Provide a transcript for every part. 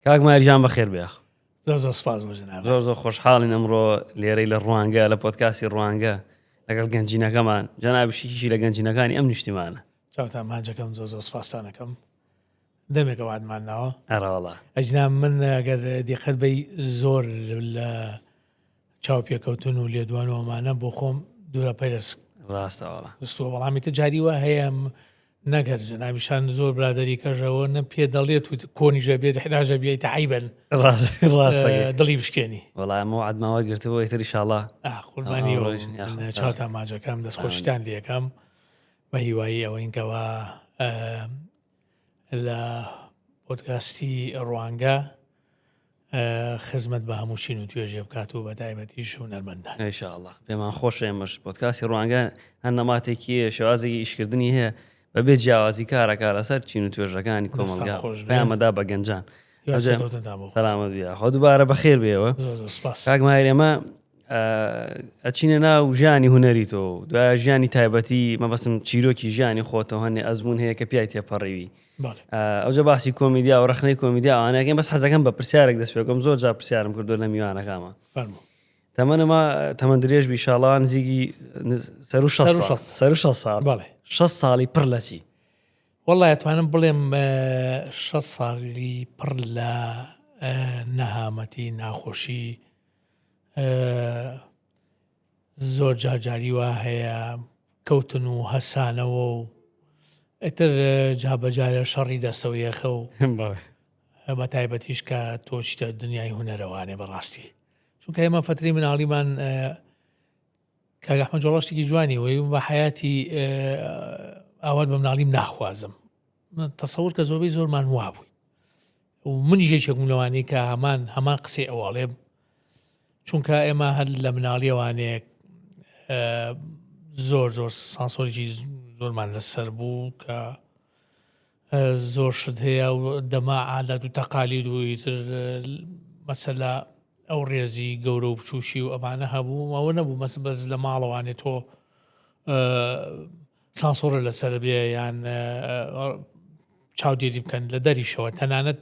کاک ماهیر گیان بەخێر بێ. زۆر زۆر سپاس بۆ جەنابت. زۆر زۆر خۆشحاڵین ئەمڕۆ لێرەی لە ڕوانگە لە پۆدکاستی ڕوانگە لەگەڵ گەنجینەکەمان جەنابیش یەکێکی لە گەنجینەکانی ئەم نیشتیمانە. چاوتان ماچەکەم زۆر زۆر سپاستان ئەکەم. دەمێکە وعدمان ناوە. ئەرەوەڵا. ئەجنا من ئەگەر دیقەت بەی زۆر لە چاوپێکەوتن و لێدوان و ئەمانە بۆ خۆم دوورە پەرس ڕاستە وەڵا. خستووە بەڵام ئیتر جاری وا هەیە نەک هەر جەنابیشان زۆر برادەری کەژەوە نە پێ دەڵێت و کۆنیشە بێت حراجە بیت عیبن ڕاست ڕاستەکەی دڵی بشکێنی. وەڵا ئەمە وعدمان وەرگرتبوو ئیتر ئیشاڵا قوربانی ئەمڕۆ یاخوا. چاوتان ماجەکەم دەستخۆشیتان لێکەم بە هیوایی ئەوەین کەوا لە پۆدکاستی ڕوانگە خزمەت بە هەموو چین و توێژێ بکات و بە تایبەتیش هونەرمەندان. ان شاء اللە پێمان خۆشە ئێمەش پۆدکاستی ڕوانگە هەر نەماتێکی هەیە شێوازێکی ئیشکردنی هەیە بەبێ جیاوازی کارەکە لەسەر چین و توێژەکانی کۆمەڵگا پەیامەدا بە گەنجان. سەلامەت بی خۆ دووبارە بەخێر بێەوە. کاک ماهیر ئێمە ئەچینە ناو ژیانی هونەری تۆ دوای ژیانی تایبەتی مەبەستم چیرۆکی ژیانی خۆتەوە هەنێ ئەزمون هەیە کە پیای تێپەڕیوی ئەوجا باسی کۆمیدیا و ڕەخنەی کۆمیدیا ئەوانەکەین بەس حەزەکەم بە پرسیارێک دەست پێ بکەم زۆر جار پرسیارم کردو لە میوانەکانما تەمەنەما تەمەن درێژ بی شاڵا نزیکی سەر و سەر و ساڵ 6 ساڵی پڕ لە چی؟ وەڵا ئەتوانم بڵێم 6 ساڵی پڕ لە نەهامەتی ناخۆشی زۆر جار جاری وا هەیە کەوتن و هەسانەوە و ئیتر جا بەجارە شەڕی دەسەو یەخە و بە تایبەتیش کە تۆ چیتە دنیای هونەرەوانێ بەڕاستی چونکە ئێمە فەتری مناڵیمان کاک ئەحمەد جۆڵا شتێکی جوانی وی بە حیاتی ئاوات بە مناڵیم ناخوازم تەسەور کە زۆربەی زۆرمان وابووین و منیش یەکێکم لەوانەی کە هەمان هەمان قسەی ئەواڵێم چونکە ئێمە هەر لە مناڵیەوانێک زۆر زۆر سانسۆرێکی زۆرمان لەسەر بوو کە زۆر شت هەیە و دەما عادات و تەقالید و ئیتر مەسەلا ئەو ڕێزی گەورە و بچووکی و ئەمانە هەبوو ئەوە نەبوو مەس بەس لە ماڵەوانێ تۆ سانسۆرە لەسەر بێ یان چاودێری بکەن لە دەریشەوە تەنانەت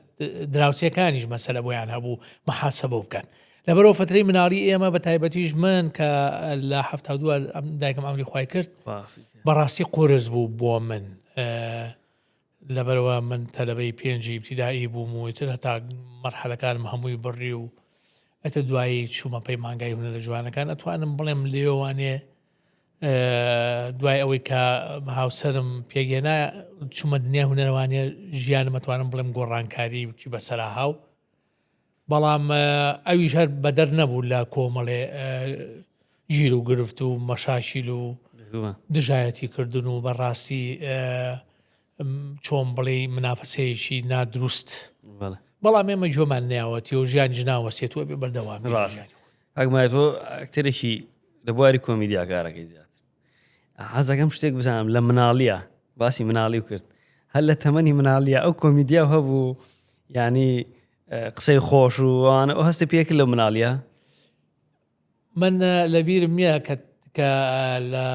دراوسێکانیش مەسەلە بۆیان هەبوو محاسبە بکەن لەبەرەوە فترەی مناڵی ئێمە بە تایبەتیش من کە لە ه دایکم ئەمری خی کرد بەڕاستی قورس بوو بۆ من لەبەرەوە من تەلەبەی پێنجی ئیبتیدائی بووم و ئیتر هەتا مەرحەلەکانم هەمووی بڕی و ئەتە دوایی چوومە پەیمانگای هونەرە جوانەکان ئەتوانم بڵێم لێوانێ دوای ئەوەی کە هاوسەرم پێگەێنا چوومە دنیای هونەرەوانێ ژیانم ئەتوانم بڵێم گۆڕانکاری بەسەرا هاو بەڵام ئەویش هەر بەدەر نەبوو لە کۆمەڵێ گیر و گرفت و مەشاکیل و دژایەتی کردن و بەڕاستی چۆن بڵێ منافەسەیەکی نادروست بەڵام ئێمە گوێمان ناوەتی و ژیان جناوەسێت و بێ بەردەوام ڕاست ئەگمای تۆ ئەکتەرێکی لە بواری کۆمیدیا کارەکەی زیاتر حەزەکەم شتێک بزانم لە مناڵیە باسی مناڵی و کرد هەر لە تەمەنی مناڵیە ئەو کۆمیدیا هەبوو ینی قسەی خۆش و ئەوانە ئەو هەستی پێکرد لە مناڵیە من لەبیرم نییە کە کە لە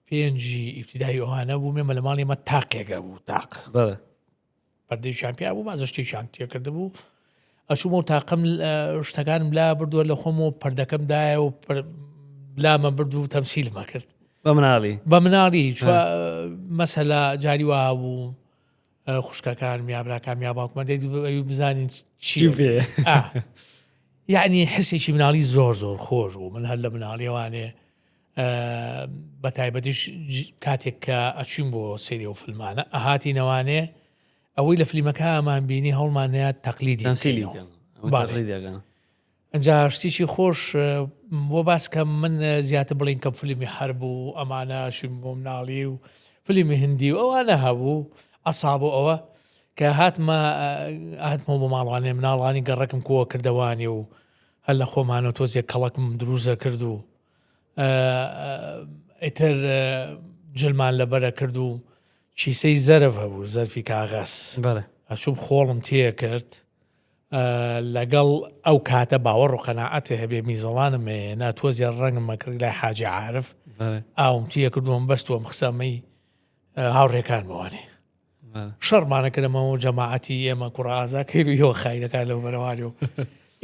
پێنجی ئیبتیدایی ئەوانە بوو مێمە لە ماڵی مە تاقێکە بوو تاق پەردەیشیان پیا بوو بازە شتێکیان تێکردبوو ئەچوومە و تاقم شتەکانم لا بردووە لە خۆم و پەردەکەم دایە و لامە برد و تەمسیلمە کرد بە مناڵی بە مناڵی مەسەلا جاری وا بوو خوشکەکان یا براکان یا باوکمان دەی بزانین چی بێ یعنی حسێکی مناڵی زۆر زۆر خۆش بوو من هەر لە مناڵیوانێ بە تایبەتیش کاتێک کە ئەچین بۆ سەیری ئەو فلمانە ئەهاتینەوانێ ئەوەی لە فلیمەکە ئەمان بینی هەوڵمان نەیات تەقلیدی تەمسیلی بکەینەوە. بکەن بەڵێ. تەقلیدەکەن ئەجا شتێکی خۆش بۆ باس کە من زیاتر بڵین کە فلیمی حەرب و ئەمانە شیم بۆ مناڵی و فلیمی هندی و ئەوانە هەبوو ئەساب و ئەوە کە هاتمە هاتمەوە بۆ ماڵوانێ مناڵانی گەڕەکم کۆ کردەوانێ و هەر لە خۆمانەوە تۆزێک کەڵکم دروزە کرد و ئیتر جلمان لەبەرە کرد و کیسەی زەرف هەبوو زەرفی کاغەز ئەچوم خۆڵم تێکرد لەگەڵ ئەو کاتە باوەڕ و قەناعەتێ هەبێ میزەڵانم هەیە تۆزیە ڕەنگم مەکرد لای حاجی عارف ئاوم تێکردوم بەستوەم خسەمەی هاوڕێکانمەوانێ. شەڕمانە کردەمەوە جەماعەتی ئێمە کوڕە ئازاکەی روویەوە خایلەکان لەو بەرەوانی و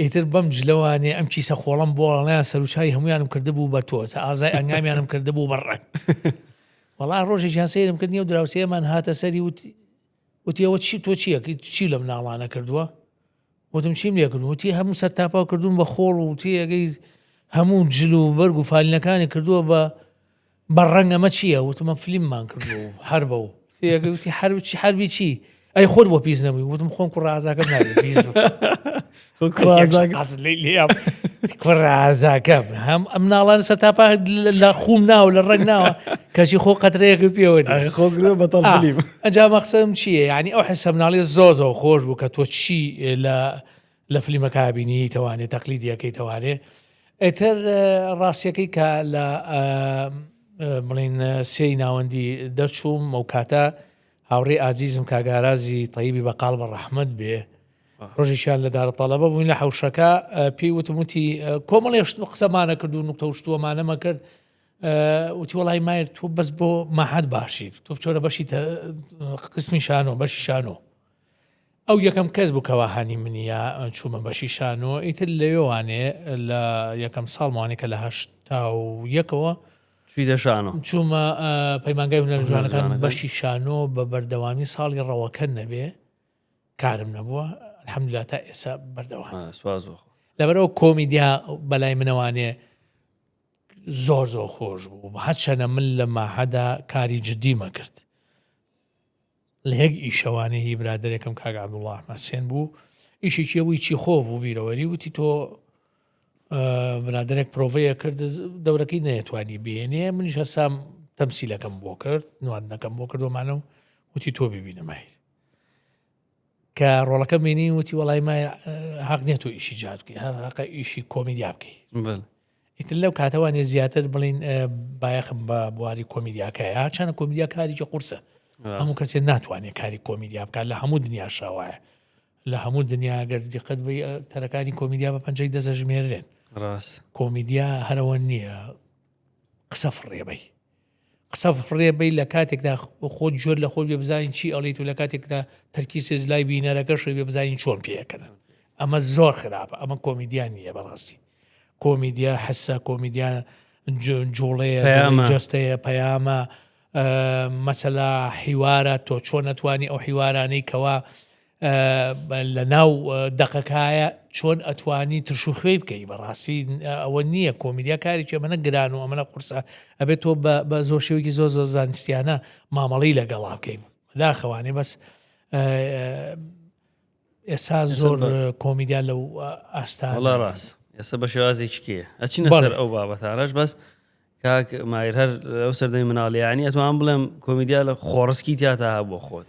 ئیتر بەم جلەوانێ ئەم کیسە خۆڵم بۆ ئەڵیان سەروچای هەمویانم کردبوو بە تۆ ئازای ئەنگامیانم کردبوو بە ڕەنگ وەڵا ڕۆژێکیان سەیرم کرد نیە و دراوسێمان هاتە سەری وتی وتی ئەوە چی تۆ چیەکەی چی لە مناڵانە کردووە وتم چیم لێ کردوون وتی هەموو سەرتاپاو کردوون بە خۆڵ و تێگەی هەموو جل و بەرگ و فالینەکانی کردووە بە بە ڕەنگ ئەمە چییە وتمە فلیممان کردووە و حەربە و تێگەی وتی حەرب چی حەربی چی ئەی خۆت بۆ پیس نەبووی وتم خۆم کوڕ ئازاکەم نابێ پیس بم. خۆ کوڕ ئازاکە. قەز لێی لێیام. کوڕ ئازاکەم هەم ئەم مناڵانە سەرتاپا لە خوم ناوە لە ڕەنگ ناوە کەچی خۆ قەترەیەکم پێوە نییە. ئاخ خۆ گرۆ بەتەڵ ئا، فلیم. ئەجا مەقسەدم چییە یعنی ئەو حسە مناڵیە زۆر زۆر خۆش بوو کە تۆ چی لە لە فلیمەکە بینی تەوانێ تەقلیدی ئەکەی تەوانێ ئیتر ڕاستیەکەی کە لە بڵین سێی ناوەندی دەرچووم ئەو کاتە هاوڕێی ئازیزم کاک ئارازی تەیبی بەقاڵ بە ڕەحمەت بێ ڕۆژێکیان لە دارە تەڵەبە بووین لە حەوشەکە پێی وتم وتی کۆمەڵێ شت و قسەمانە کرد و نوکتە و شتوەمانەمە کرد وتی وەڵای مایر تۆ بەس بۆ مەحەد باشی تۆ بچۆرە بەشی قسمی شانۆ بەشی شانۆ ئەو یەکەم کەس بوو کەوا هانی منی یا چوومە بەشی شانۆ ئیتر لەوێوانێ لە یەکەم ساڵمانێ کە لە 81ەوە چویتە شانۆ؟ چوومە پەیمانگای هونەرە جوانەکان بەشی شانۆ بە بەردەوامی ساڵی ڕەوەکە نەبێ کارم نەبووە الحمدلله تا ئێستا بەردەوام سپاس بۆ خوا. لەبەرئەوە کۆمیدیا بەلای منەوانێ زۆر زۆر خۆش بوو هەرچەنە من لە ماهەدا کاری جدیمە کرد لە یەک ئیشەوانێ هی برادەرێکم کاک عەبدوڵڵا ئەحمەد حسێن بوو ئیشێکی هەبوو چی خۆف بوو بیرەوەری وتی تۆ برادەرێک پرۆڤەیە کرد دەورەکەی نەیەتوانی بێنێ منیش هەسام تەمسیلەکەم بۆ کرد نواندنەکەم بۆ کردۆمانە و وتی تۆ ببینە ماهیر کە ڕۆڵەکە بینی وتی وەڵای ما حەق نییە تۆ ئیشی جاد بکەی هەر حەقە ئیشی کۆمیدیا بکەی ئیتر لەو کاتەوە نیە زیاتر بڵین بایەخم بە بواری کۆمیدیاکەیە چەنە کۆمیدیا کارێکی قورسە هەموو کەسێ ناتوانێت کاری کۆمیدیا بکات لە هەموو دنیا شاوایە لە هەموو دنیا گەر دیقەت بی تەرەکانی کۆمیدیا بە پەنجەی دەزەژمێرێن ڕاست کۆمیدیا هەرەوە نییە قسە فڕێبەی قسە فڕێ بەی لە کاتێکدا خۆت گوێت لە خۆت بێ بزانین چی ئەڵیت و لە کاتێکدا تەرکیزت لای بینەرەکەش بێ بزانین چۆن پێکەنن ئەمە زۆر خراپە ئەمە کۆمیدیا نییە بەڕاستی کۆمیدیا حسە کۆمیدیا جوڵەیە جەستەیە پەیامە مەسەلا حیوارە تۆ چۆن نەتوانی ئەو حیوارانەی کەوا لە ناو دەقەکایە چۆن ئەتوانی ترش و خوێی بکەی بەڕاستی ئەوە نییە کۆمیدیا کارێکی ئەمەە گران و ئەمەە قورسە ئەبێت تۆ بە زۆر شێوەیەکی زۆر زۆر زانستیانە مامەڵی لەگەڵا بکەین بەداخەوانێ بەس ئێستا زۆر کۆمیدیا لەو ئاستا وەڵا ڕاست ئێستا بە شێوازێکی کێ ئەچینە سەر ئەو بابەتانەش بەس کاک مایر هەر ئەو سەردەمی مناڵیانی ئەتوان بڵێم کۆمیدیا لە خۆڕسکی تیاتا هەبوو خۆت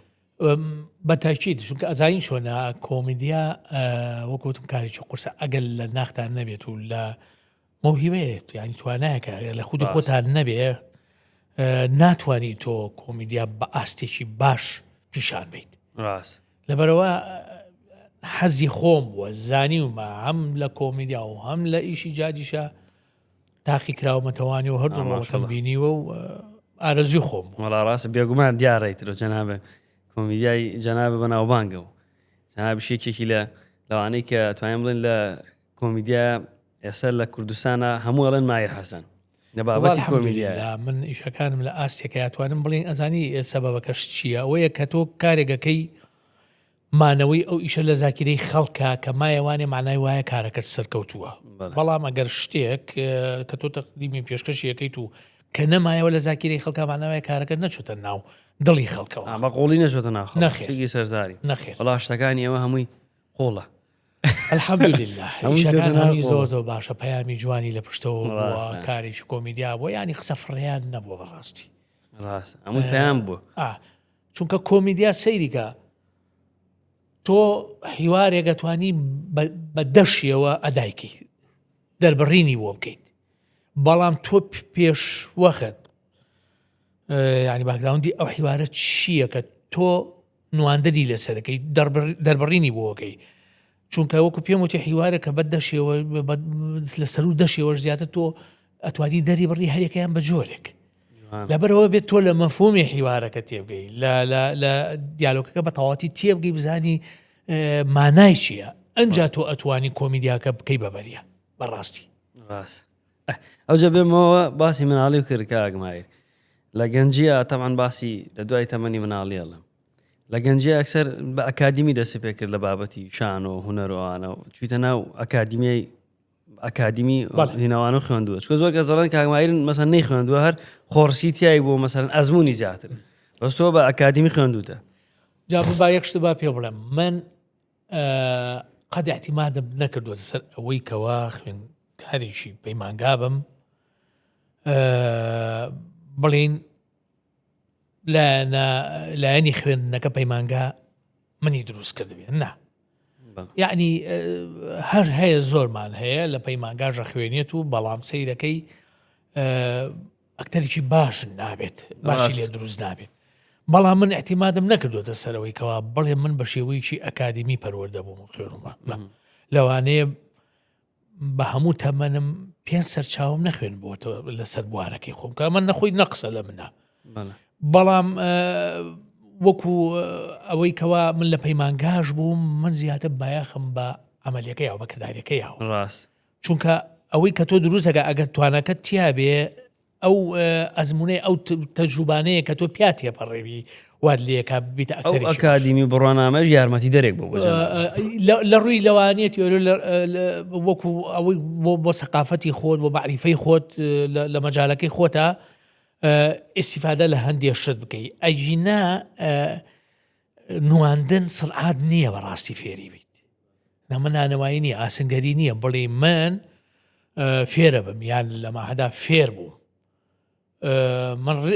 بە تاکید چونکە ئەزانین چۆنە کۆمیدیا وەک وتم کارێکی قورسە ئەگەر لە ناختان نەبێت و لە مەوهیبەیەت یعنی توانایەکە لە خودی خۆتان نەبێ ناتوانی تۆ کۆمیدیا بە ئاستێکی باش پیشان بیت ڕاست لەبەرەوە حەزی خۆم بووە زانیومە هەم لە کۆمیدیا و هەم لە ئیشی جادیشە تاقی کراومەتەوانی و هەردوو ڕۆڵەکەم بینیوە و ئارەزوی خۆم بوو. وەڵا ڕاستە بێگومان دیارە ئیتر جەنابە کۆمیدیای جەنابە بەناوبانگە و جەنابیش یەکێکی لە لەوانەی کە توانیم بڵێن لە کۆمیدیا ئێستا لە کوردستانە هەموو ئەڵێن ماهیر حەسەن لە بابەتی کۆمیدیا من ئیشەکانم لە ئاستێکە توانم بڵێن ئەزانی سەبەبەکەش چییە ئەوەیە کە تۆ کارێکەکەی مانەوەی ئەو ئیشە لە زاکیرەی خەڵکا کە مایە وانێ مانای وایە کارەکەت سەرکەوتووە بەڵام ئەگەر شتێک کە تۆ تەقدیمی پێشکەشی ئەکەیت و کە نەمایەوە لە زاکیرەی خەڵکا مانای وایە کارەکەت نەچۆتە ناو دڵی خەڵکەوە. بە قوڵی نەچۆتە ناو خەڵک. نەخێر. شتێکی سەرزاری. نەخێر. وەڵا شتەکانی ئێمە هەمووی قوڵە. الحمدللە هەمووی ئیشەکان چۆتە ناو هەمووی قوڵە. زۆر زۆر باشە پەیامی جوانی لە پشتەوە بووە ڕاستە. کارێکی کۆمیدیا بووە یانی قسە فڕێیان نەبووە بەڕاستی. ڕاستە هەمووی پەیام بووە. ئا چونکە کۆمیدیا سەیری کە تۆ حیوارێک ئەتوانی بە دەشیەوە ئەدایکی دەربڕینی بۆ بکەیت بەڵام تۆ پێش وەخت ینی باگراوندی ئەو حیوارە چییە کە تۆ نواندنی لەسەرەکەی دەربڕینی بۆەکەی چونکە وەکو پێم وتی حیوارە کە بە دەشێوە لە سەرو دەشێوەش زیاتر تۆ ئەتوانی دەری بڕی هەرێکیان بە جۆرێک. لەبەرەوە بێت تۆ لە مەفهومی حیوارەکە تێبگەی لە دیالۆکەکە بە تەواتی تێبگەی بزانی مانای چییە ئەجا تۆ ئەتوانی کۆمیدیاکە بکەی بەبەریە بەڕاستی ڕاست ئەوجا بێمەوە باسی مناڵی و کرد کاک مایر لە گەنجیە تەمان باسی لە دوای تەمەنی مناڵی ئەڵم لە گەنجی ئەکسەر بە ئەکادیمی دەستی پێ کرد لە بابەتی شان و هوەر و ئەوانە و چویتە ناو ئەکادیمیای ئەکادیمی هینەوانە خوێندووە چکە زۆر کە زەڵەن کاکمایرن مەسەن نەی خوێندووە هەر خۆڕسی تای بۆ مەسەن ئەزمموی زیاتر بەس تۆ بە ئەکادیمی خوێندوتە جا با یەک شت با پێ بڵێم من قەد اعتیمادم نەکردووە سەر ئەوەی کەوا خوێندکارێکی پەیمانگا بم بڵین لایەنە لایەنی خوێندنەکە پەیمانگا منی دروست کردبێ نا یعنی هەر هەیە زۆرمان هەیە لە پەیمانگاژە خوێنێت و بەڵام سەیرەکەی ئەکتەرێکی باش نابێت باشی لێ دروست نابێت بەڵام من اعتیمادم نەکردوێتە سەرەوەی کەوا بڵێ من بە شێوەیەکی ئەکادمی پەروەردە بووم خوێنمە لەوانەیە بە هەموو تەمەنم پێ سەرچاوم نەخوێن بۆتەوە لەسەر بوارەکەی خۆم کە من نەخۆی نەقسە لە منە بەڵام وەکو ئەوەی کەوا من لە پەیمانگاش بووم من زیاتر بایەخم بە عملیەکەی و بەکرداریەکەی ڕاست چونکە ئەوەی کە تۆ دروستەکە ئەگەر توانەکەت تیابێ ئەو ئەزمونەی ئەو تەجروبانەیە کە تۆ پیا تێپەڕێوی وات لێکا ببیتە ئەو ئەکادیمی بڕوانامەش یارمەتی دەرێک بۆ لە ڕووی لەوانیە تیۆری وەکو ئەوەی بۆ سەقافەتی خۆت بۆ معریفەی خۆت لە مەجالەکەی خۆتە ئیسیفادە لە هەندێک شت بکەی ئەگینا نواندن سڵعات نییە بەڕاستی فێری بیت نەمە نانەوایی نییە ئاسنگەری نییە بڵێ من فێرە بم یان لە ماهدا فێر بووم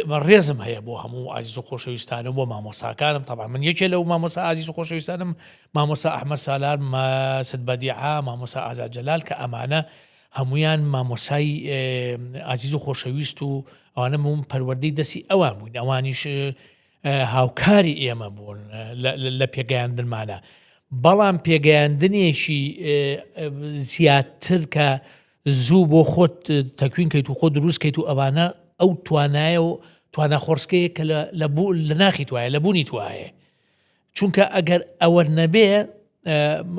من ڕێزم هەیە بۆ هەموو ئازیز و خۆشەویستانم بۆ مامۆساکانم طبعا من یەکێ لەو مامۆسا ئازیز و خۆشەویستانم مامۆسا ئەحمەد سالار ماست بەدیعە مامۆسا ئازاد جەلال کە ئەمانە هەمویان مامۆسای ئازیز و خۆشەویست و ئەوانە بووم پەروەردەی دەستی ئەوان بووین ئەوانیش هاوکاری ئێمە بوون لە پێگەیاندنمانە بەڵام پێگەیاندنێکی زیاتر کە زوو بۆ خۆت تەکوین کەیت و خۆ دروست کەیت و ئەوانە ئەو توانایە و توانا خۆرسکەیە کە لە بوو لە ناخی توایە لە بوونی توایە چونکە ئەگەر ئەوە نەبێ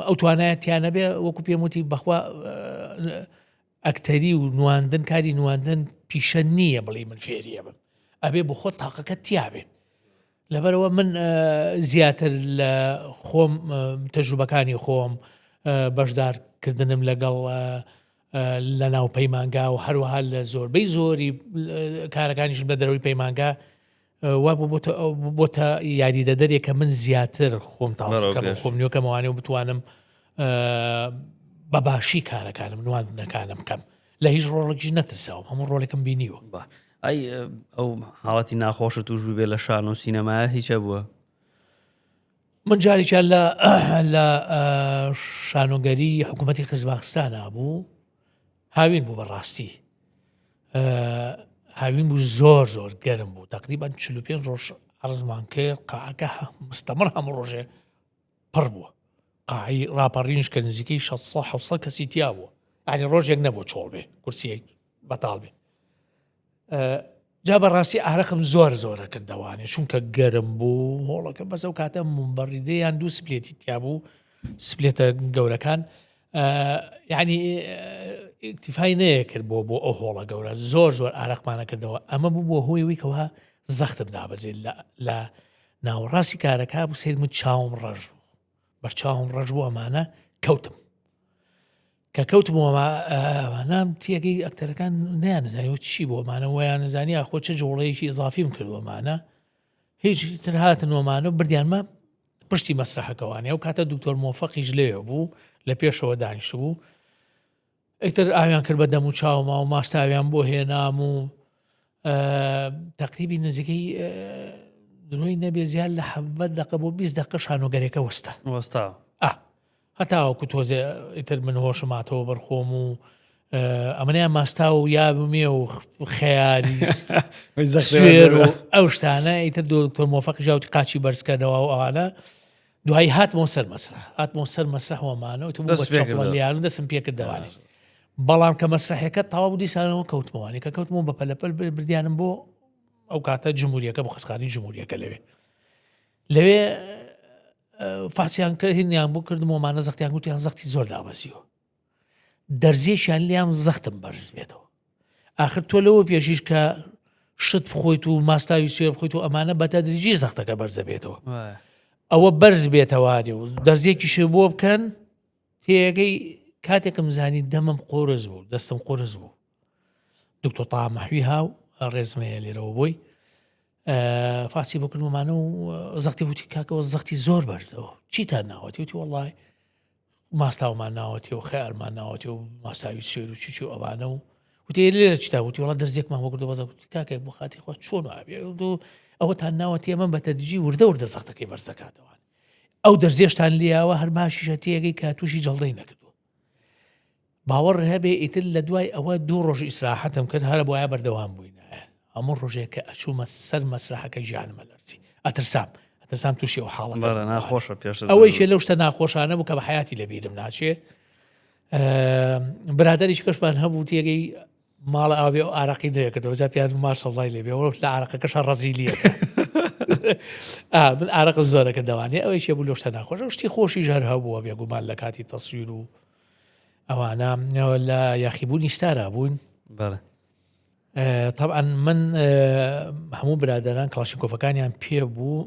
ئەو توانایە تیانەبێ وەکو پێم وتی بەخوا ئەکتەری و نواندن کاری نواندن پیشە نییە بڵێی من فێری ئەبم ئەبێ بۆ خۆت تاقەکەت تیا بێت لەبەرەوە من زیاتر لە خۆم تەجروبەکانی خۆم بەشدارکردنم لەگەڵ لە ناو پەیمانگا و هەروەها لە زۆربەی زۆری کارەکانیشم لە دەرەوەی پەیمانگا وا بۆ بۆتە بۆتە یاریدەدەرێک کە من زیاتر خۆم تازەکەم خۆم نوێکەمەوانێ و بتوانم بە باشی کارەکانم نواندنەکانم بکەم لە هیچ ڕۆڵێکیش نەترساوم هەموو ڕۆڵێکم بینیوە ئەی ئەو حاڵەتی ناخۆشە توش بێ لە شان و سینەمایە هیچە بووە من جارێکیان لە لە شانۆگەری حکوومەتی قزباخستانە بوو هاوین بوو بەڕاستی هاوین بوو زۆر زۆر گەرم بوو تقریبان 45 ڕۆژ عرزمان کرد قاعەکە مستەمر هەموو ڕۆژێ پڕ بووە قاعی ڕاپەڕینش کە نزیکەی 600 700 کەسی تیا بووە یعنی ڕۆژێک نەبوو چۆڵ بێ کورسیەک بەتاڵ بێ جا بەڕاستی ئارەقم زۆر زۆرە کردەوانێ چونکە گەرم بوو هۆڵەکە بەس ئەو کاتە مبەڕیدە یان دوو سپلێتی تیا بوو سپلێتە گەورەکان یعنی ئیکتیفای نەیەکرد بۆ بۆ ئەو هۆڵە گەورە زۆر زۆر ئارەقمانە کردەوە ئەمە بوو بۆ هۆی وی کەوا زەختم دابەزێت لە ناوەڕاستی کارەکە بوو سیر من چاوم ڕەش بوو بەرچاوم ڕەش بوو ئەمانە کەوتم کە کەوتمەوە ئەوانە تێگەی ئەکتەرەکان نەیانزانی و چی بۆ ئەمانە ویانزانی ئاخۆ چ جوڵەیەکی ئیزافیم کردووەمانە هیچ تر هاتنەوەمانە و بردیانمە پشتی مەسرحەکەوانێ ئەو کاتە دکتۆر مۆفەقیش لێ بوو لە پێشەوە دانیشت بوو ئیتر ئاویان کرد بە دەم و چاوما و ماستاویان بۆ هێنام و تەقریبی نزیکەی درۆی نەبێ زیاد لە حەڤدە دەقە بۆ 20 دقە شانۆگەرەکە وەستا وەستا هەتاوەکو تۆزێ ئیتر من هۆشم هاتەوە بەر خۆم و ئەمەیان ماستا و یابمێ و خەیاری سوێر و ئەو شتانە ئیتر دکتۆر مۆفەقی ژاوتی قاچی بەرزکەنەوە و ئەوانە دوایی هاتمەوە سەر مەسرح هاتمەوە سەر مەسرح وەمانەوە تۆ لیان و دەسم پێکردەوانێ بەڵام کە مەسرحەکە تەواو دیسانەوە کەوتمەوانێ کە کەوتمەوە بە پەلەپەل بردیانم بۆ. ئەو کاتە جمهوریەکە بۆ خەسخانی جمهوریەکە لەوێ لەوێ فاسیان کرد هینیان بۆ کردم ومانە زەختیان گوتیان زەختی زۆر دابەزیوە دەرزیەکیان لیام زەختم بەرز بێتەوە ئاخر تۆ لەوە پێشیش کە شت بخۆیت و ماستاوی سوێ بخۆیت و ئەمانە بە تەدریجی زەختەکە بەرزە بێتەوە ئەوە بەرز بێتەوانێ و دەرزیەکیشی بۆ بکەن تێگەی کاتێکم زانی دەمم قورس بوو دەستم قورس بوو دکتۆر تا مەحوی هاو ڕێزمەیە لێرەوە بۆی فاسی بۆ کردمانە و زەختی وتی کاکەەوە زەختی زۆر بەرزەوە چیتان ناوەتی وتی وڵی ماستاومان ناوەتی و خەیارمان ناوەتی و ماستاوی سوێر و چی چی و ئەوانە و وتی لێرە چیتا وتی وڵا دەرزێکمان بۆ کردو بەزە وتی کاکە بۆ خاتی خوا چۆن وابێ ئەوەتان ناوەتی ئەمە بە تەدریجی وردە وردە زەختەکەی بەرزەکاتەوە ئەو دەرزێشتان لیاوە هەر باشیشە تێگەی کە تووشی جەڵدەی نەکردووە باوەڕ هەبێ ئیتر لە دوای ئەوە دوو ڕۆژ ئیسراحەتم کرد هەرە بۆە بەردەوام بووینایە هەموو ڕۆژێک کە ئەچوومە سەر مەسرحەکە گیانمە لەرزی ئەترسام ئەترسام تووشی ئەو حاڵەتە بەڵێ ناخۆشە پێش ئەوەیشێ لەو شتە ناخۆشانە بوو کە بە حیاتی لە بیرم ناچێ برادەرێکی کەشمان هەبوو تێگەی ماڵە ئاوێ و ئارەقی نەیەکردەوە جا پیان ماشەڵای لێبێ وەک لە ئارەقەکەشا ڕەزیلیەکە من ئارەقم زۆرەکە دەوانێ ئەوەی بوو لەو شتە ناخۆشە شتی خۆشی ژەر هەبووە بێگومان لە کاتی تەسویر و ئەوانە لە یاخیبوونی ستارا بوون بەڵێ طبعا من هەموو برادەران کڵاشینکۆفەکانیان پێ بوو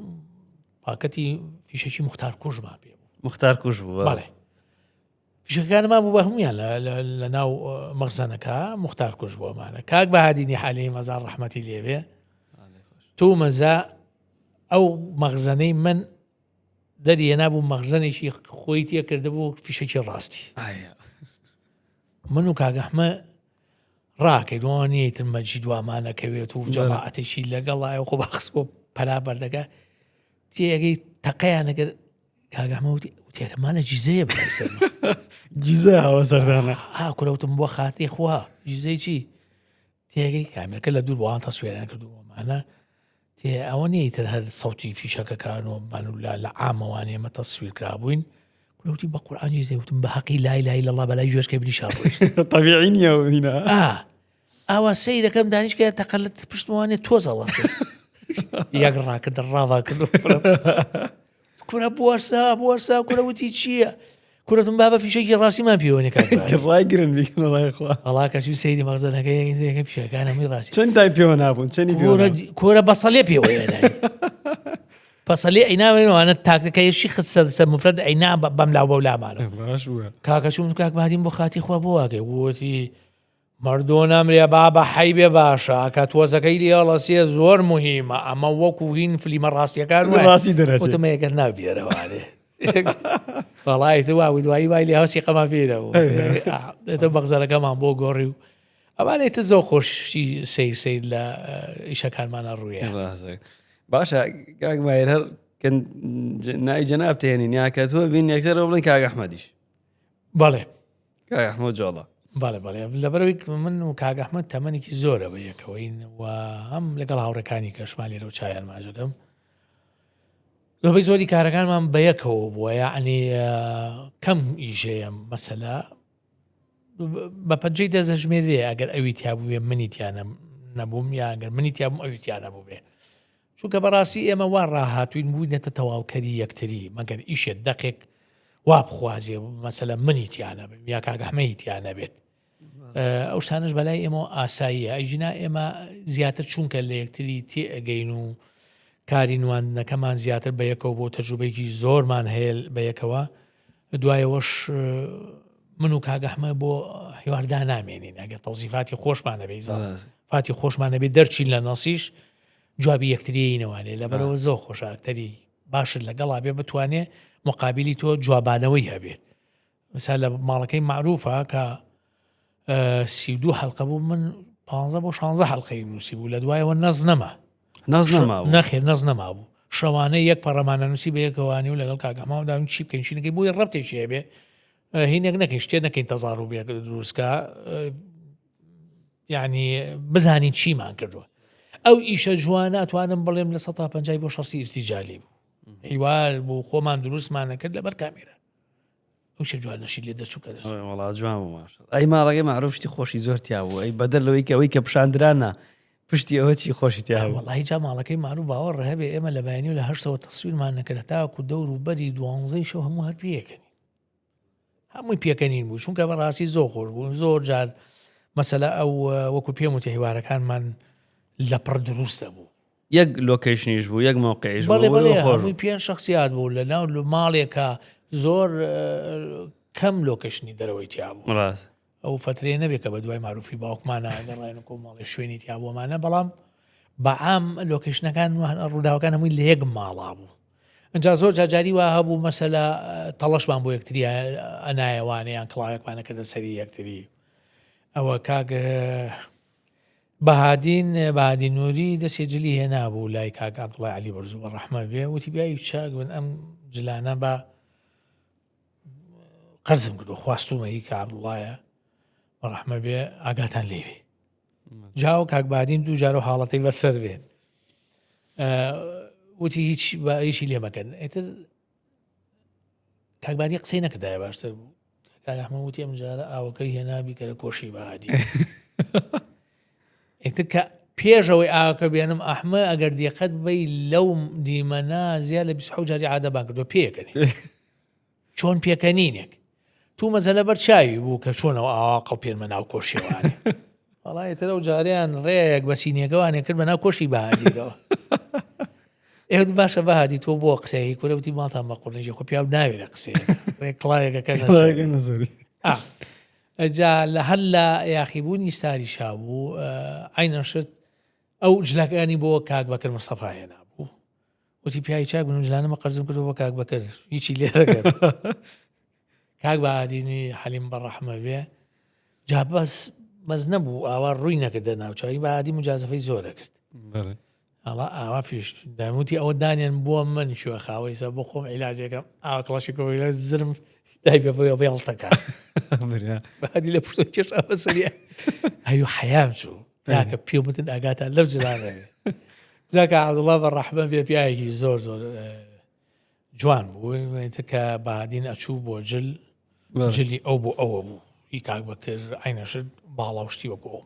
پاکەتی فیشەکی مختار کوژمان پێ بوو مختار کوژ بوو بەڵێ فیشەکانمان بوو بە هەمویان لە ناو مەخزەنەکە مختار کوژ بۆمانە کاک بەهادینی حالی مەزار ڕەحمەتی لێبێ تو مەزا ئەو مەخزەنەی من دەری هێنابوو مەخزەنێکی خۆی تێکردبوو فیشەکی ڕاستی من و کاک ئەحمە ڕاکەین وا نییە ئیتر مەجید وامانەکەوێت و جەماعەتێکی لەگەڵایە خۆ باخس بۆ پەنا بەردەکە تێگەی تەقەیان ئەگەر کاک ئەحمە وتی وتێرەمانە جیزەیە بەلای سەرما جیزە هاوە سەردانە ها کورەوتم بۆ خاتری خوا جیزەی چی تێگەی کامێرەکە لە دوور بۆوان تەسویریان کردووەمانە تێ ئەوە نییە ئیتر هەر سەوتی فیشەکەکان و بان و لا لە عامەوان ئێمە تەسویر کرابووین کورەوتی بە قورئان جیزەی وتم بە هەقی لای لای لەڵا بەلای گوێچکەی بنیشا ڕۆیشت طبیعی نییە ئەو هینە ئا ئاوا سەیرەکەم دانیشکە تەقەلت پشتموانێ تۆز هەڵەسێ یەک ڕاکرد ڕاوا کرد کورە بوەسە بوەسە کورە وتی چییە کورەتم بابە فیشەکی ڕاستیمان پێوەنی کاک ڕایگرن بیکەنە ڕای خوا وەڵا کەچی سەیری مەخزەنەکە یەکە فیشەکان هەمووی ڕاستی چەند تای پێوە نابوون چەنی پێوە کۆرە کۆرە بەسەلێ پێوە هێنای بەسەلێ ئەیناوانە تاکەکە یەشی خست سەر سەر مفرەد ئەینا بەم لاو بەو لامانە باش بووە کاکە چووم کاک بادین بۆ خاتی خوا بۆ واگەی وتی مردوو نەمرێ بابە حەی بێ باشە کە تۆزەکەی لێ هەڵەسێ زۆر موهیمە ئەمە وەکو هین فلیمە ڕاستیەکان وایە ڕاستی دەرەچێ وتم ئەگەر نابێرەوانێ وەڵای تر وا بوو دوایی وای لێ هەستی قەمان پێ نەبوو ئێتە مەخزەرەکەمان بۆ گۆڕی و ئەمانەی تر زۆر خۆشی سەیر سەیر لە ئیشەکانمانە ڕوویە ڕاستە. باشە کاک ماهر هەر کە ناوی جەناب تێنین یا کە تۆ بین یەکسەر بڵێن کاک ئەحمەدیش بەڵێ کاک ئەحمەد جۆڵا. بەڵێ بەڵێ لەبەرەوەی من و کاک ئەحمەد تەمەنێکی زۆرە بە یەکەوەین و هەم لەگەڵ هاوڕێکانی کەشمان لێرە و چایان ماجەکەم زۆربەی زۆری کارەکانمان بە یەکەوە بووە یعنی کەم ئیژەیە مەسەلا بە پەنجەی دەزەژمێرێ ئەگەر ئەوی تیا بووێ منی تیانە نەبووم یاگەر منی تیابووم ئەوی تیانە بوو بێ چونکە بەڕاستی ئێمە وا ڕاهاتووین بووینەتە تەواوکەری یەکتری، مەگەر ئیشێ دەقێک وا بخوازێ مەسەلەن منی تیا نەبم یا کاک ئەحمەدی تیا نەبێت. ئەو شتانەش بەلای ئێمەوە ئاساییە، ئەگینا ئێمە زیاتر چونکە لە یەکتری تێ ئەگەین و کاری نواندنەکەمان زیاتر بە یەکەوە بۆ تەجروبەیەکی زۆرمان هەیە بە یەکەوە دوایەوەش من و کاک ئەحمە بۆ حیوار دانامێنین ئەگەر تەوزیفاتی خۆشمان نەبێ فاتی خۆشمان نەبێ دەرچین لە نەسیش جوابی یەکتریینەوانێ لەبەرەوە زۆر خۆشە ئەکتەری باشت لەگەڵا بێ بتوانێ مقابلی تۆ جوابانەوەی هەبێت مثلا لە ماڵەکەی معروفە کە 32 حلقە بوو من 15 بۆ 16 حلقەی نووسی بوو لە دوایەوە نەز نەما نەز نەما نەخێر نەز نەما بوو شەوانە یەک پەڕەمانە نووسی بە یەکەوانی و لەگەڵ کاکەماودا چی بکەین چی نەکەین بۆی ڕەبتێکی هەبێ هینێک نەکەین شتێ نەکەین تەزار و بێک دروستکە یعنی بزانین چیمان کردووە ئەو ئیشە جوانە توانم بڵێم لە 150 بۆ 60 ئیرتیجالی بوو هیوار بوو خۆمان دروستمان نەکرد لەبەر کامێرا ئەو شە جوانەشی لێ دەچوو کە دەچوو. وەڵا جوان بوو ماشاءاللە. ئەی ماڵەکەی مەعروف شتی خۆشی زۆر تیا بوو ئەی بەدەر لەوەی کە ئەوەی کە پیشاندرانە پشتی ئەوە چی خۆشی تیا هەبوو؟ وەڵاهی جا ماڵەکەی مەعروف باوەڕ هەبێ ئێمە لە بەیانی و لە هەشتەوە تەسویرمان نەکرد هەتاکو دەور و بەری دوانزەی شەو هەموو هەر پێکەنین هەمووی پێکەنین بوو چونکە بەڕاستی زۆر خۆش بوو زۆر جار مەسەلە ئەو وەکو پێم وتی حیوارەکانمان لە پڕ دروستە بوو یەک لۆکەیشنیش بوو یەک مەوقعیش بوو بەڵێ بەڵێ هەمووی پێنج شخصیات بوو لە ناو ماڵێکە زۆر کەم لۆکەشنی دەرەوەی تیا بوو ڕاست ئەو فەترەیە نەبێ کە بە دوای ماروفی باوکمانە گەڕاین و کۆمەڵێ شوێنی تیا بۆمانە بەڵام بەعام لۆکەیشنەکان ڕووداوەکان هەمووی لە یەک ماڵا بوو ئەجا زۆر جاجاری وا هەبوو مەسەلا تەڵەشمان بۆ یەکتری ئەنایەوانەیان کڵاوێکمانە کردە سەری یەکتری ئەوە کاک بەهادین بەهادین نوری دەسێ جلی هێنابوو لای کاک عەبدوڵای عەلی بەرزوو بە ڕەحمە بێ وتی بیاوی چاک بن ئەم جلانە بە قەرزم کردو خواستومە هی کە عەبدوڵایە بە ڕەحمە بێ ئاگاتان لێ بێ جاو کاک بادین دوو جارو حاڵەتەی بەسەر بێت وتی هیچ هیچی لێ مەکەن ئیتر کاک بادی قسەی نەکردایە باشتر بوو کاک ئەحمەد وتی ئەم جارە ئاوەکەی هێنا بیکەرە کۆشی بەهادی ئیتر کە پێشەوەی ئاوەکە بێنم ئەحمە ئەگەر دیقەت بەی لەو دیمەنا زیاد لە 26 جاری عادەبان کردو پێکەنی چۆن پێکەنینێک تو مەزەلە بەر چاوی بوو کە چۆنەوە ئاوا قەڵپێنمە ناو کۆشیەوانێ وەڵای تر ئەو جاریان ڕێیەک بە سینیەکەوانێ کرد بە ناو کۆشی بەهادیەوە ئێوت باشە بەهادی تۆ بۆ قسەی کورە وتی ماڵتان بە قورنیجی خۆ پیاو ناوێ لە قسەیە ڕێک کڵاوێکەکە نەزەری جا لە هەر لە یاخیبوونی ستاری شا بوو عینەشت ئەو جلەکانی بۆ کاک بەکر مستەفا هێنا بوو وتی پیاوی چاک بن جلانەمە قەرزم کردو بۆ کاک بەکر هیچی لێ دەکەن کاک بەهادینی حەلیم بە ڕەحمە بێ جا بەس بەس نەبوو ئاوا ڕووی نەکردە ناوچوی بەهادی مجازفەی زۆر دەکرد ئەڵا ئاوا فیش داموتی ئەوە دانیان بۆ من شوێ خاوەی سە بۆ خۆم عیلاجەکەم ئاوا کڵاشی کۆی لە زرم دای بە بۆ بێڵتەکە بەهادی لە پشتۆ کێش ئەوە سەریە ئەیو حەیام چوو کاکە پێ وتن ئاگاتان لەو جلانە بێ جاکە عەبدوڵڵا بە ڕەحمە بێ پیاوێکی زۆر زۆر جوان بوو کە بادین ئەچوو بۆ جل جلی ئەو بۆ ئەوە بوو هی کاک بەکر عینەشت باڵا و شتی وەکو ئەو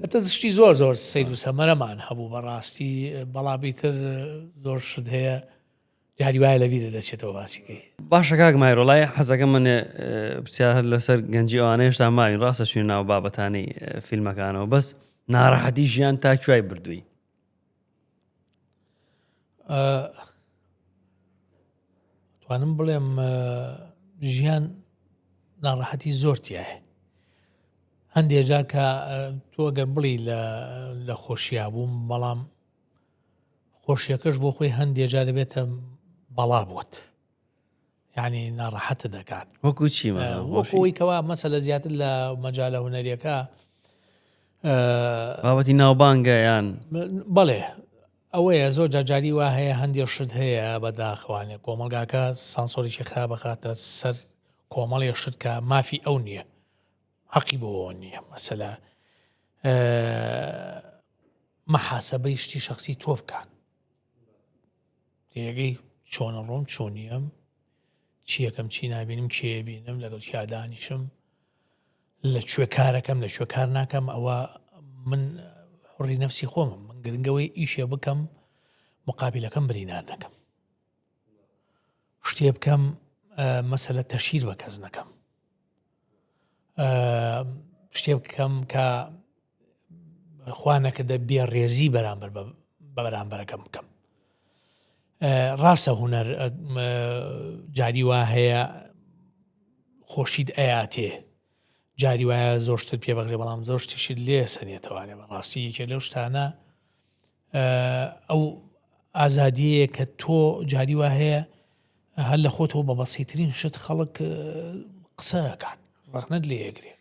ئەتە شتی زۆر زۆر سەیر و سەمەرەمان هەبوو بەڕاستی بەڵابیتر زۆر شت هەیە جاری وایە لە بیرت دەچێتەوە باسی کەی. باشە کاک ماهیر وەڵای حەزەکەم من پرسیار هەر لەسەر گەنجی ئەوانە هێشتا ماوین ڕاستە چوین ناو بابەتانەی فیلمەکانەوە بەس ناڕەحەتی ژیان تا کوای بردووی توانم بڵێم ژیان ناڕەحەتی زۆر تایە هەندێک جار کە تۆ گەر بڵی لە خۆشییا بووم بەڵام خۆشیەکەش بۆ خۆی هەندێ جار دەبێتە بەڵا بۆت یعنی ناڕەحەتت دەکات وەکو چی وەکەوەی کەوا مەسەلە زیاتر لە مەجالە هونەریەکە بابەتی ناوبانگە یان بەڵێ ئەوەیە زۆر جاجاری وا هەیە هەندێک شت هەیە بەداخوانێ کۆمەلگاکە سانسۆریی خراپەخاتە سەر کۆمەڵی شت کە مافی ئەو نییە حەقی بۆەوە نییە مەسەلا محاسبەی شتی شخصی تۆ بکات تێگەی چۆنە ڕۆم چۆنیم چیەکەم چی نبینم کێ بینم لەگەڵ کیا دانیشم لە کوێ کارەکەم لە کوێ کار ناکەم ئەوە من حڕی نفسی خۆمم من گرنگەوەی ئیشێ بکەم مقابلەکەم برینار نەکەم شتێ بکەم مەسەلە تەشیر بە کەس نەکەم شتێ بکەم کە خوا نەکردە بێ ڕێزی بەرامبەر بە بەرامبەرەکەم بکەم ڕاستە هوەر جاری وا هەیە خۆشیت ئەیاتێ جاری وایە زۆر شتت پێ بەغرێ بەڵام زۆر شتیشت لێ سەنێتەوانێ بەڕاستی یەکێ لەو شتانە ئەو ئازادیەیە کە تۆ جاری وا هەیە هەر لە خۆتەوە بە بەسیترین شت خەڵک قسە ئەکات ڕەخنەت لێ ئەگرێ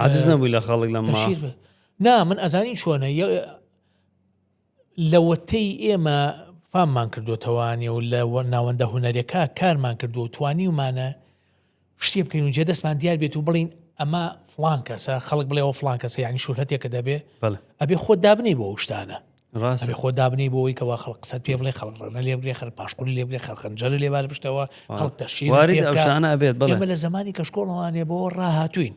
عاجز نەبووی لە خەڵک لەم نا من ئەزانی چۆنە لەوەتەی ئێمە فاممان کردوتەوانێ و لە ناوەندە هونەرەکە کارمان کردو و توانیومانە شتێ بکەین و جێدەستمان دیار بێت و بڵین ئەمە فڵان کەسە خەڵک بڵێ ئەوە فڵان کەسە یعنی شوهرەتێکە دەبێ ئەبێ خۆت دابنێی بۆ ئەو شتانە ڕاستە خۆ دابنێی بۆ ئەوەی کەوا خەڵک قسەت پێ بڵێ خەڵک ڕەخنە لێ بگرێ خەڵک پاشقولی لێ بگرێ خەڵک خەنجەرە لێ بارە پشتەوە خەڵک تەشهیر وارد ئەو شتانە ئەبێت بەڵێ ئێمە لە زمانی کەشکۆڵەوانێ بۆ ڕاهاتوین.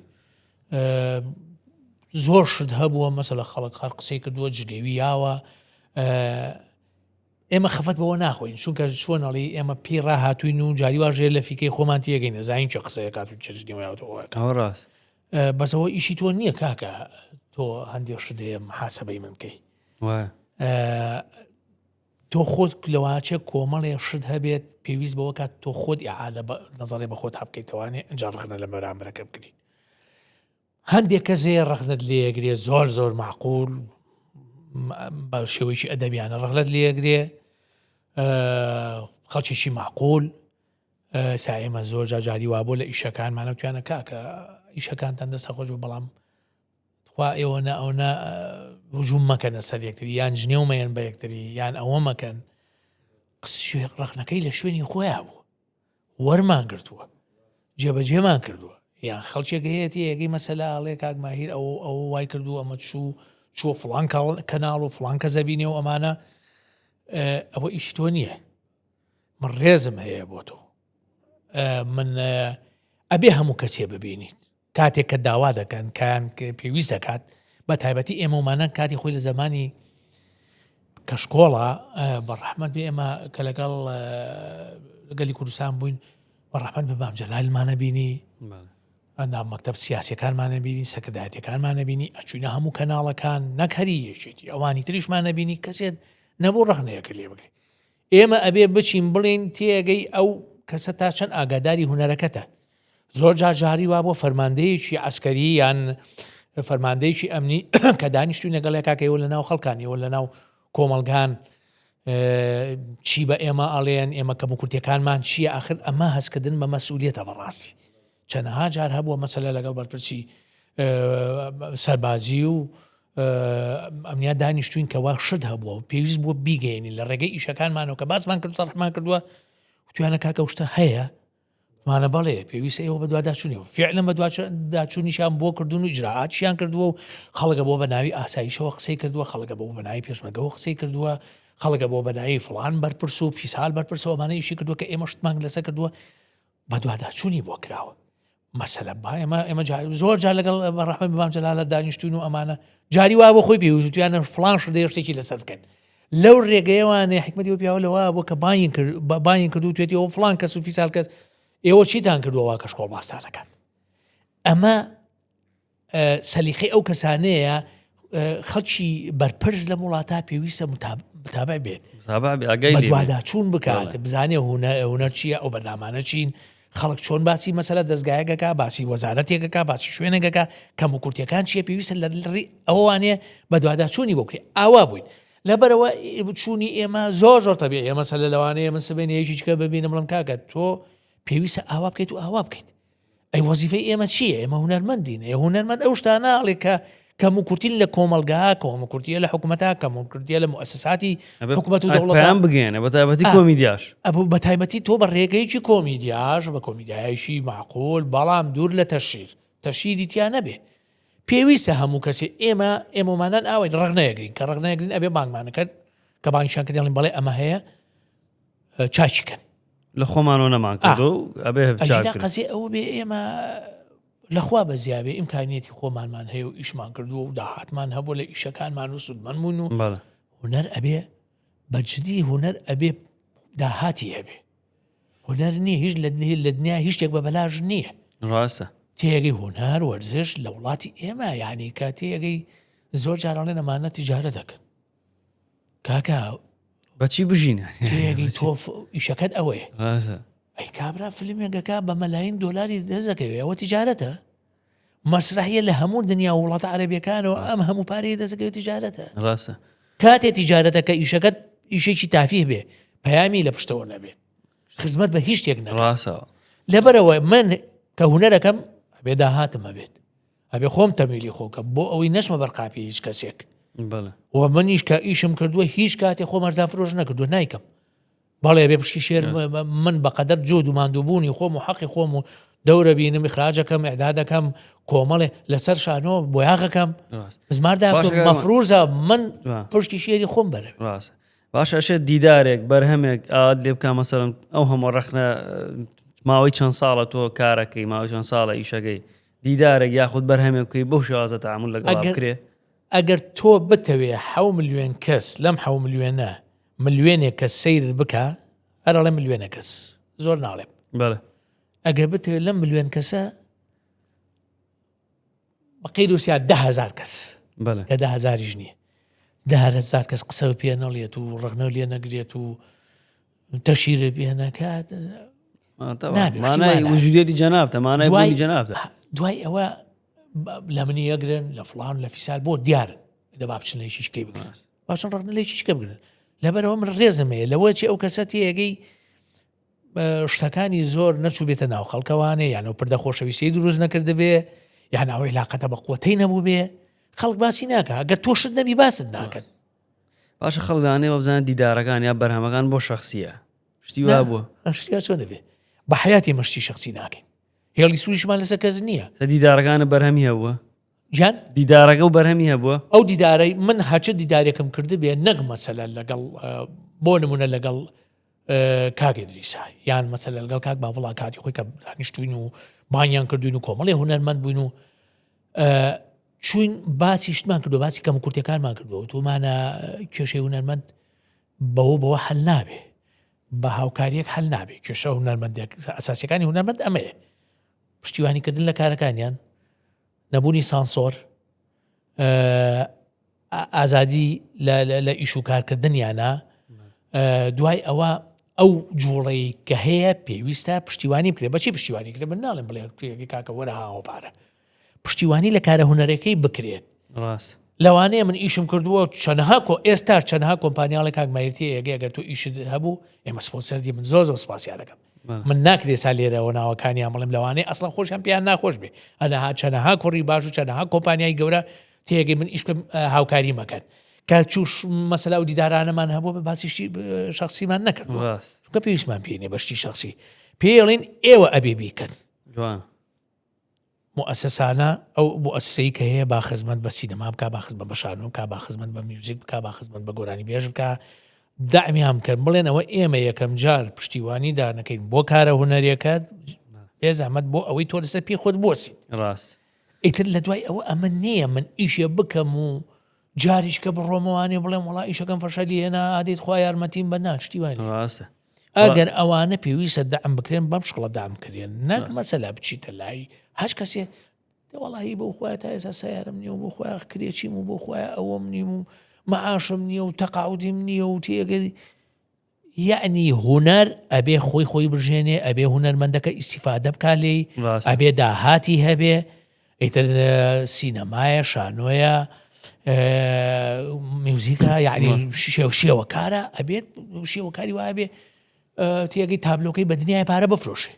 زۆر شت هەبووە مەسەلە خەڵک هەر قسەی کردووە جنێوی یاوە ئێمە خەفەت بەوە ناخۆین چونکە چۆن ئەڵێی ئێمە پێی ڕاهاتوین و جاری وا ژێر لە فیکەی خۆمان تێگەین ئەزانین کێ قسەیە کات و کێ جنێوە یاوەتەوە ئەوە ڕاست بەس ئەوە ئیشی تۆ نییە کاکە تۆ هەندێک شت هەیە محاسبەی من بکەی تۆ خۆت لەواچێ کۆمەڵێ شت هەبێت پێویست بەوە کات تۆ خۆت ئیعادە نەزەڕێ بە خۆت هەبکەیتەوانێ ئەنجا ڕەخنە لە بەرامبەرەکە بگری هەندێک کەس هەیە ڕەخنەت لێگرێ زۆر زۆر معقول بە شێوەیەکی ئەدەبیانە ڕەخنەت لێگرێ خەڵکێکی معقول سا ئێمە زۆر جا جاری وابوو لە ئیشەکانمانە توانە کاکە ئیشەکانتان دەستە خۆش بە بەڵام خوا ئێوە نە ئەو نە هجوم مەکەنە سەر یەکتری یان جنێو مەیەن بە یەکتری یان ئەوە مەکەن قسشێک ڕەخنەکەی لە شوێنی خۆیان بوو وەرمان گرتووە جێبەجێمان کردووە یان خەڵکێک هەیە تێیەگەی مەسەلە ئەڵێ کاک ماهیر ئەو ئەو وای کردووە ئەمە چوو چووە فڵان کەناڵ و فڵان کەس ئەبینێ و ئەمانە ئەوە ئیشی تۆ نییە من ڕێزم هەیە بۆ تۆ من ئەبێ هەموو کەسێ ببینیت کاتێک کە داوا دەکەن کایان پێویست دەکات بە تایبەتی ئێمەمانە کاتی خۆی لە زمانی کەشکۆڵە بە ڕەحمەت بێ ئێمە کە لەگەڵ گەلی کوردستان بووین بە ڕەحمەت بە مام جەلالمانە بینی ئەندام مەکتەب سیاسەکانمانە بینی سەکردایەتەکانمانە بینی ئەچوینە هەموو کەناڵەکان نەک هەری یەکێتی ئەوانی تریشمانە بینی کەسێک نەبوو ڕەخنەیەکە لێ بگرێت ئێمە ئەبێ بچین بڵێین تێگەی ئەو کەسە تا چەند ئاگاداری هونەرەکەتە. زۆر جار جاری وا بۆ فەرماندەیەکی عەسکەری یان فەرماندەیەکی ئەمنی کە دانیشتوین لەگەڵ یەکا کە ئێوە لەناو خەڵکان ئێوە لەناو کۆمەڵگان چی بە ئێمە ئەڵێن ئێمە کەموکورتیەکانمان چییە ئاخر ئەمە هەستکردن بە مەسئولیەتە بەڕاستی چەنەها جار هەبووە مەسەلە لەگەڵ بەرپرسی سەربازی و ئەمنیا دانیشتوین کەوا شت هەبووە و پێویست بووە بیگەێنین لە ڕێگەی ئیشەکانمانەوە کە باسمان کرد تەرحمان کردووە وتویانە کاکە شتە هەیە مانە بەڵێ پێویستە ئێوە بەدواداچوونی و فعلم بەدواداچوونیشیان بۆ کردوون و ئیجراعاتیان کردووە و خەڵکە بۆ بە ناوی ئاسایشەوە قسەی کردووە خەڵکە بۆ بە ناوی پێشمەرگەوە قسەی کردووە خەڵکە بۆ بە ناوی فڵان بەرپرس و فیسال بەرپرسەوە ئەمانە ئیشی کردووە کە ئێمە شتمان لەسەر کردووە بەدواداچوونی بۆ کراوە مەسەلە با ئێمە ئێمە زۆر جار لەگەڵ بە ڕەحمەت مام جەلالە دانیشتوین و ئەمانە جاری وا بۆ خۆی پێ وتویانە فڵان شت دەیە شتێکی لەسەر بکەن لەو ڕێگەیەوانێ حکمەتی و پیاوە لەوە بۆ کە باین کرد باین کرد و توێتی ئەو فڵان کەس و فیسال کەس ئێوە چیتان کردووە وا کە شکۆڵ باستانەکات ئەمە سەلیقەی ئەو کەسانەیە خەڵکی بەرپرس لەم وڵاتە پێویستە متابع بێت بەدواداچوون بکات بزانێ هونەر چییە ئەو بەرنامانە چین خەڵک چۆن باسی مەسەلە دەستگایەکەکە باسی وەزارەتێکەکە باسی شوێنێکەکە کەم و کورتەکان چییە پێویستە لە ڕی ئەوانێ بەدواداچوونی بۆ بکرێ ئاوا بووین لەبەرەوە چوونی ئێمە زۆر زۆر تەبیعیە مەسەلە لەوانەیە من سبەینێ یەکێکە ببینم بڵێم کاکە تۆ پێویستە ئاوا بکەیت و ئاوا بکەیت ئەی وەزیفەی ئێمە چییە؟ ئێمە هونەرمەندین، ئێ هونەرمەند ئەو شتانە ئەڵێ کە کەموکورتین لە کۆمەڵگا، کەموکورتیە لە حکوومەتا، کەموکورتیە لە موئەسەساتی حکوومەت و دەوڵەتا. پەیام بگەیەنە بە تایبەتی کۆمیدیاش. ئەبوو بە تایبەتی تۆ بە ڕێگەیەکی کۆمیدیاش، بە کۆمیدیایەکی مەعقول، بەڵام دوور لە تەشهیر، تەشهیری تیا نەبێ. پێویستە هەموو کەسێ ئێمە ئێمەمانان ئاوین ڕەخنە ئەگرین، کە ڕەخنە ئەگرین ئەبێ بانگمان کەن، کە بانگیشان کردین ئەڵێن بەڵێ ئەمە هەیە، چاکی کەن. لە خۆمانەوە نەمان کردو ئەبێ ئەگینا قەزیە ئەوە بێ ئێمە لەخوا بەزیابێ ئیمکانیەتی خۆمانمان هەیە و ئیشمان کردووە و داهاتمان هەبوو لە ئیشەکانمان و سوودمەند بوون و هونەر ئەبێ بەجدی هونەر ئەبێ داهاتی هەبێ هونەر نییە هیچ لە لە دنیا هیچ شتێک بە بەلاش نییە ڕاستە تێگەی هونەر وەرزش لە وڵاتی ئێمە یعنی کە تێگەی زۆر جارانێ ئەمانە تیجارە دەکەن کاکە بەچی بژین تێگەی تۆ ئیشەکەت ئەوەیە ئەی کابرا فیلمێکەکە بە مەلاین دۆلاری دەزەکەوێ ئەوە تیجارەتە مەسرحیە لە هەموو دنیا و وڵاتە عەربیەکانەوە ئەم هەموو پارەیە دەزەکەوێت تیجارەتە ڕاستە کاتێ تیجارەتە کە ئیشەکەت ئیشێکی تافیه بێ پەیامی لە پشتەوە نەبێت خزمەت بە هیچ شتێک نەکات ڕاستەوە لەبەرەوە من کە هونەرەکەم ئەبێ داهاتم هەبێت ئەبێ خۆم تەمیلی خۆ کەم بۆ ئەوەی نەچمە بەر قاپی هیچ کەسێک. بەڵێ. و منیش کە ئیشم کردووە هیچ کاتێ خۆم هەرزان فرۆش نەکردووە نایکەم. بەڵێ ئەبێ پشکی شێر من بەقەدەر جۆد و ماندووبوونی خۆم و حەقی خۆم و دەورە بینم ئیخراجەکەم ئیعدادەکەم کۆمەڵێ لەسەر شانۆ بۆیاغەکەم بزمار داکەم مەفروزە من پشکی شێری خۆم بەرەوێ. ڕاستە. باشە ئەشێت دیدارێک بەرهەمێک ئاوات لێ بکە مەسەرم ئەو هەموو ڕەخنە ماوەی چەند ساڵە تۆ کارەکەی ماوەی چەند ساڵە ئیشەکەی. دیدارێک یاخود بەرهەمێک بکەی بەو شێوازە تەعامول لەگەڵا ئەگەر بکرێ؟ ئەگەر تۆ بتەوێ حەو ملیۆن کەس لەم حەو ملیۆنە ملیۆنێک کەس سەیرت بکا هەر ئەڵێم ملیۆنە کەس زۆر ناڵێم بەڵێ. ئەگەر بتەوێ لەم ملیۆن کەسە بە قەیر و سیا 10هزار کەس بەڵێ. کە 10هزاریش نییە 10هزار کەس قسە پێ نەڵێت و ڕەخنە لێ نەگرێت و تەشیرە پێ نەکات نابێ، شتی مانای وا نابێ. وجودیەتی جەنابتە مانای دوای بوونی جەنابتە دوای ئەوە لە منی یەگرن لە فڵان لە فیسار بۆ دیارن دەبا بچن لە یەکیشکەی بگرن باشن ڕەخنە لە یەکیشکە بگرن لەبەرەوە من ڕێزم هەیە لەوە چی ئەو کەسە تێگەی شتەکانی زۆر نەچوو بێتە ناو خەڵکەوانێ یان ئەو پردە خۆشەویستی دروست نەکردبێ یان ئەوەی لاقەتە بە قوتەی نەبوو بێ خەڵک باسی ناکە گەر تۆشت نەبی باست ناکەن باشە خەڵک لەوانەیە وابزانێت دیدارەکان یا بەرهەمەکان بۆ شەخسییە شتی وا بووە شتی وا چۆن دەبێ بە حیاتی ئێمە شتی شەخسی ناکەین هێڵی سووریشمان لەسەر کەس نییە سە دیدارەکانە بەرهەمی هەبووە گیان دیدارەکە و بەرهەمی هەبووە ئەو دیدارەی من هەچ دیدارێکم کردبێ نەک مەسەلە لەگەڵ بۆ نمونە لەگەڵ کاک ئیدریسا یان مەسەلە لەگەڵ کاک باڤڵا کاتی خۆی کە دانیشتوین و بانیان کردوین و کۆمەڵی هونەرمەند بووین و چوین باسی شتمان کردو باسی کەم کورتەکانمان کردووە تومانە کێشەی هونەرمەند بەوە بەوە حل نابێ بە هاوکاریەک حل نابێ کێشە هونەرمەندێک ئەساسەکانی هونەرمەند ئەمەیە پشتیوانیکردن لە کارەکانیان نەبوونی سانسۆر ئازادی لە ئیش و کارکردنیانە دوای ئەوە ئەو جوڵەی کە هەیە پێویستە پشتیوانی بکرێت بەچی پشتیوانی کرێت من ناڵێم بڵێ کاکە وەرە هاوە پارە پشتیوانی لە کارە هونەرەکەی بکرێت ڕاست لەوانەیە من ئیشم کردووە چەنەها کۆ ئێستا چەنەها کۆمپانیاڵێک کاک مایرتی ئێگە ئەگەر تۆ ئیشت هەبوو ئێمە سپۆنسەر دی من زۆر زۆر سپاسیان دەکەم من ناکرێ سا لێرەوە ناوەکانیان بڵێم لەوانەیە ئەسڵەن خۆشیان پێیان ناخۆش بێ ئەنەها چەنەها کوڕی باش و چەنەها کۆمپانیای گەورە تێگەی من ئیش بکەم هاوکاری مەکەن کە چوش مەسەلا و دیدارانەمان هەبوو بە باسی شتی شخصیمان نەکردووە ڕاست چونکە پێویستمان پێی نییە بە شتی شخصی پێڵین ئێوە ئەبێ بیکەن جوان موئەسەسانە ئەو موئەسەسەی کە هەیە با خزمەت بە سینەما بکا با خزمەت بە شانۆ بکا با خزمەت بە میوزیک بکا با خزمەت بە گۆرانی بێژ بکا دەعمیان بکەن بڵێن ئەوە ئێمە یەکەم جار پشتیوانی دانەکەین بۆ کارە هونەریەکەت بێ زەحمەت بۆ ئەوەی تۆ لەسەر پێی خۆت بوەسیت ڕاست ئیتر لە دوای ئەوە ئەمە نییە من ئیشێ بکەم و جاریش کە بڕۆمەوانێ بڵێم وڵا ئیشەکەم فەشەلی هێنا ئادیت خوا یارمەتیم بە نا شتی وای نییە. ڕاستە ئەگەر ئەوانە پێویستە دەعم بکرێن بەم شکڵە دەعم کرێن نەک مەسەلا بچیتە لای هەچ کەسێ وەڵاهی بۆ خۆیان تا ئێستا سیارم نییە و بۆ خۆیان کرێچیم و بۆ خۆیان ئەوەم نیم و معاشم نییە و تەقاعودیم نییە و تێگەری یەعنی هونەر ئەبێ خۆی خۆی بژێنێ ئەبێ هونەرمەندەکە ئیسیفادە بکا لێی ئەبێ داهاتی هەبێ ئیتر سینەمایە شانۆیە میوزیکە یعنی شێو شێوەکارە ئەبێت شێوەکاری وایە بێ تێگەی تابلۆکەی بە دنیای پارە بفرۆشێ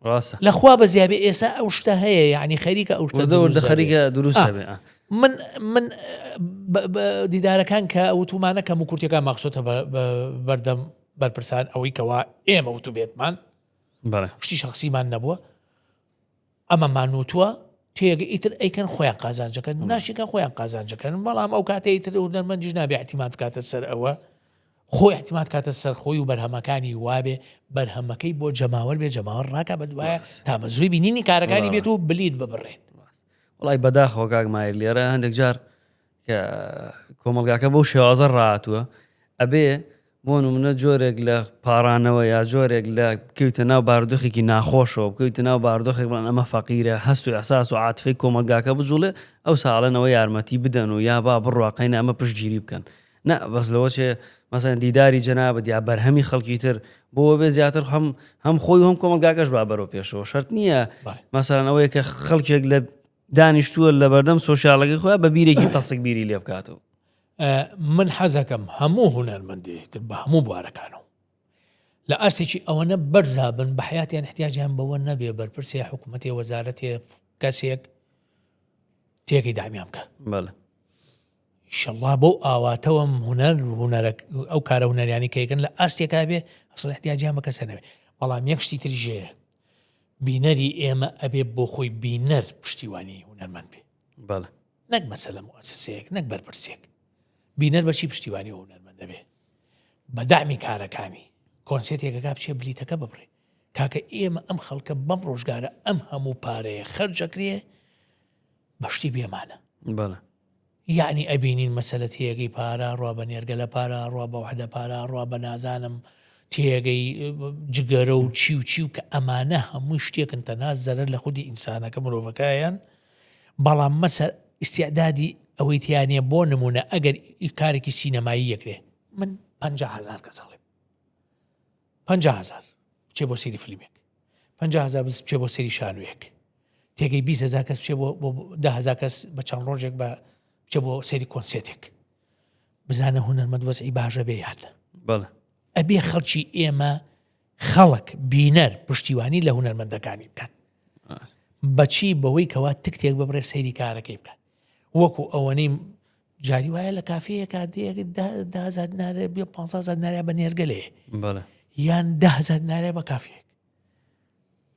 ڕاستە لەخوا بەزیابێ ئێسا ئەو شتە هەیە یعنی خەریکە ئەو شتە وردە خەریکە دروست بێ من من دیدارەکان کە وتومانە کەم و کورتەکان مەخسۆتە بەردەم بەرپرسان ئەوەی کەوا ئێمە وتوبێتمان شتی شخصیمان نەبووە ئەمەمان وتووە تێگە ئیتر ئەیکەن خۆیان قازانجەکەن ناشیکە خۆیان قازانجەکەن بەڵام ئەو کاتە ئیتر هونەرمەندیش نابێ اعتیماد بکاتە سەر ئەوە خۆی اعتیماد کاتە سەر خۆی و بەرهەمەکانی وابێ بەرهەمەکەی بۆ جەماوەر بێ جەماوەر ڕاکا بە دوایە تامەزرۆی بینینی کارەکانی بێت و بلیت ببڕێت. وەڵای بەداخەوە کاک ماهیر لێرە هەندێک جار کە کۆمەڵگاکە بەو شێوازە ڕاتووە ئەبێ بۆ نمونە جۆرێک لە پارانەوە یا جۆرێک لە بکەویتە ناو بارودۆخێکی ناخۆشەوە بکەویتە ناو بارودۆخێک بڵێن ئەمە فەقیرە هەست و ئەساس و عاتفەی کۆمەڵگاکە بجوڵێ ئەو ساڵێنەوە یارمەتی بدەن و یا با بڕواقینە ئەمە پشتگیری بکەن نا بەس لەوە چێ مەسەن دیداری جەنابت یا بەرهەمی خەڵکی تر بۆ بێ زیاتر هەم هەم خۆی و هەم کۆمەڵگاکەش با بەرەو پێشەوە شەرت نییە مەسەلەن ئەوەیە کە خەڵکێک لە دانیشتووە لە بەردەم سۆشیالەکەی خۆیان بە بیرێکی تەسک بیری لێ بکاتەوە. من حەزەکەم هەموو هونەرمەندێ تر بە هەموو بوارەکانەوە لە ئاستێکی ئەوەنە بەرزا بن بە حیاتیان احتیاجیان بەوە نەبێ بەرپرسێ حکوومەتێ وەزارەتێ کەسێک تێکی دامیان بکە بەڵێ. ئیشەڵا بەو ئاواتەوەم هونەر هونەرە ئەو کارە هونەریانی کە یەکەن لە ئاستێکا بێ ئەسڵ احتیاجیان بە کەسە نەبێ بەڵام یەک شتی تریش هەیە بینەری ئێمە ئەبێ بۆ خۆی بینەر پشتیوانی هونەرمەند بێ بەڵێ نەک مەسەلە موئەسسەیەک نەک بەرپرسێک بینەر بەچی پشتیوانی هونەرمەند دەبێ بە دەعمی کارەکانی کۆنسێتێکەکە بچێ بلیتەکە ببڕێ. کاکە ئێمە ئەم خەڵکە بەم ڕۆژگارە ئەم هەموو پارەیە خەرجەکرێ بە شتی بێمانە. بەڵێ. یەعنی ئەبینین مەسەلە تێیەگەی پارە ئەڕوا بە نێرگەلە پارە ئەڕوا بە وحدە پارە ئەڕوا بە نازانم تێیەگەی جگەرە و چی و چی و کە ئەمانە هەمووی شتێکن تەنها زەرەر لە خودی ئینسانەکە مرۆڤەکەیان بەڵام مەسە ئیستعدادی ئەوەی تیا نیە بۆ نمونە ئەگەر کارێکی سینەمایی یەکرێ من 50 هەزار کەس ئەڵێم 50 هەزار بچێ بۆ سەیری فلیمێک 50 هەزار بچێ بۆ سەیری شانوێک تێگەی 20 هەزار کەس بچێ بۆ 10 هەزار کەس بە چەند ڕۆژێک بە بچێ بۆ سەیری کۆنسێتێک بزانە هونەرمەند وەزعی باشە بێ یان بەڵێ ئەبێ خەڵکی ئێمە خەڵک بینەر پشتیوانی لە هونەرمەندەکانی بکات بەچی بەوەی کەوا تکتێک ببڕێ سەیری کارەکەی بکات وەکو ئەوەنەی جاری وایە لە کافەیەکا دێ دە هەزار دینارێ بێ 500 دیناریا بە نێرگەلێ بەڵێ یان 10 هەزار دینارێ بە کافەیەک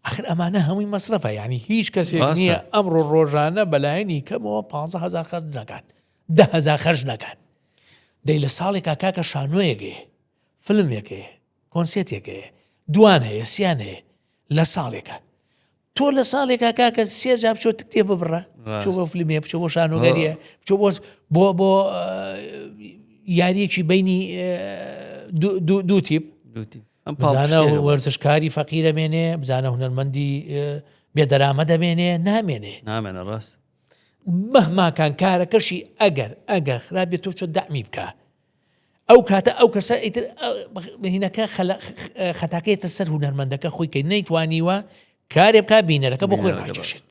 ئەخر ئەمانە هەمووی مەسرەفە یعنی هیچ کەسێک ڕاستە. نییە ئەمڕۆ ڕۆژانە بەلایەنی کەمەوە 15 هەزار خەرج نەکات 10 هەزار خەرج نەکات دەی لە ساڵێکا کاکە شانۆیەک هەیە فلمێک هەیە کۆنسێتێک هەیە دوان هەیە سیان هەیە لە ساڵێکا تۆ لە ساڵێکا کاکە سێ جار بچۆ تکتێ ببڕە بچۆ بۆ فیلمێ بچۆ بۆ شانۆگەریە بچۆ بۆ بۆ بۆ یاریەکی بینی دوو تیپ بزانە وەرزشکاری فەقیرە مێنێ بزانە هونەرمەندی بێدەرامە دەمێنێ نامێنێ نامێنە ڕاست مەهماکان کارەکەشی ئەگەر ئەگەر خراپ بێت تۆ چۆ دەعمی بکە ئەو کاتە ئەو کەسە ئیتر هینەکە خەتاکەیەتە سەر هونەرمەندەکە خۆی کە نەیتوانیوە کارێ بکە بینەرەکە بۆ خۆی ڕاکێشێت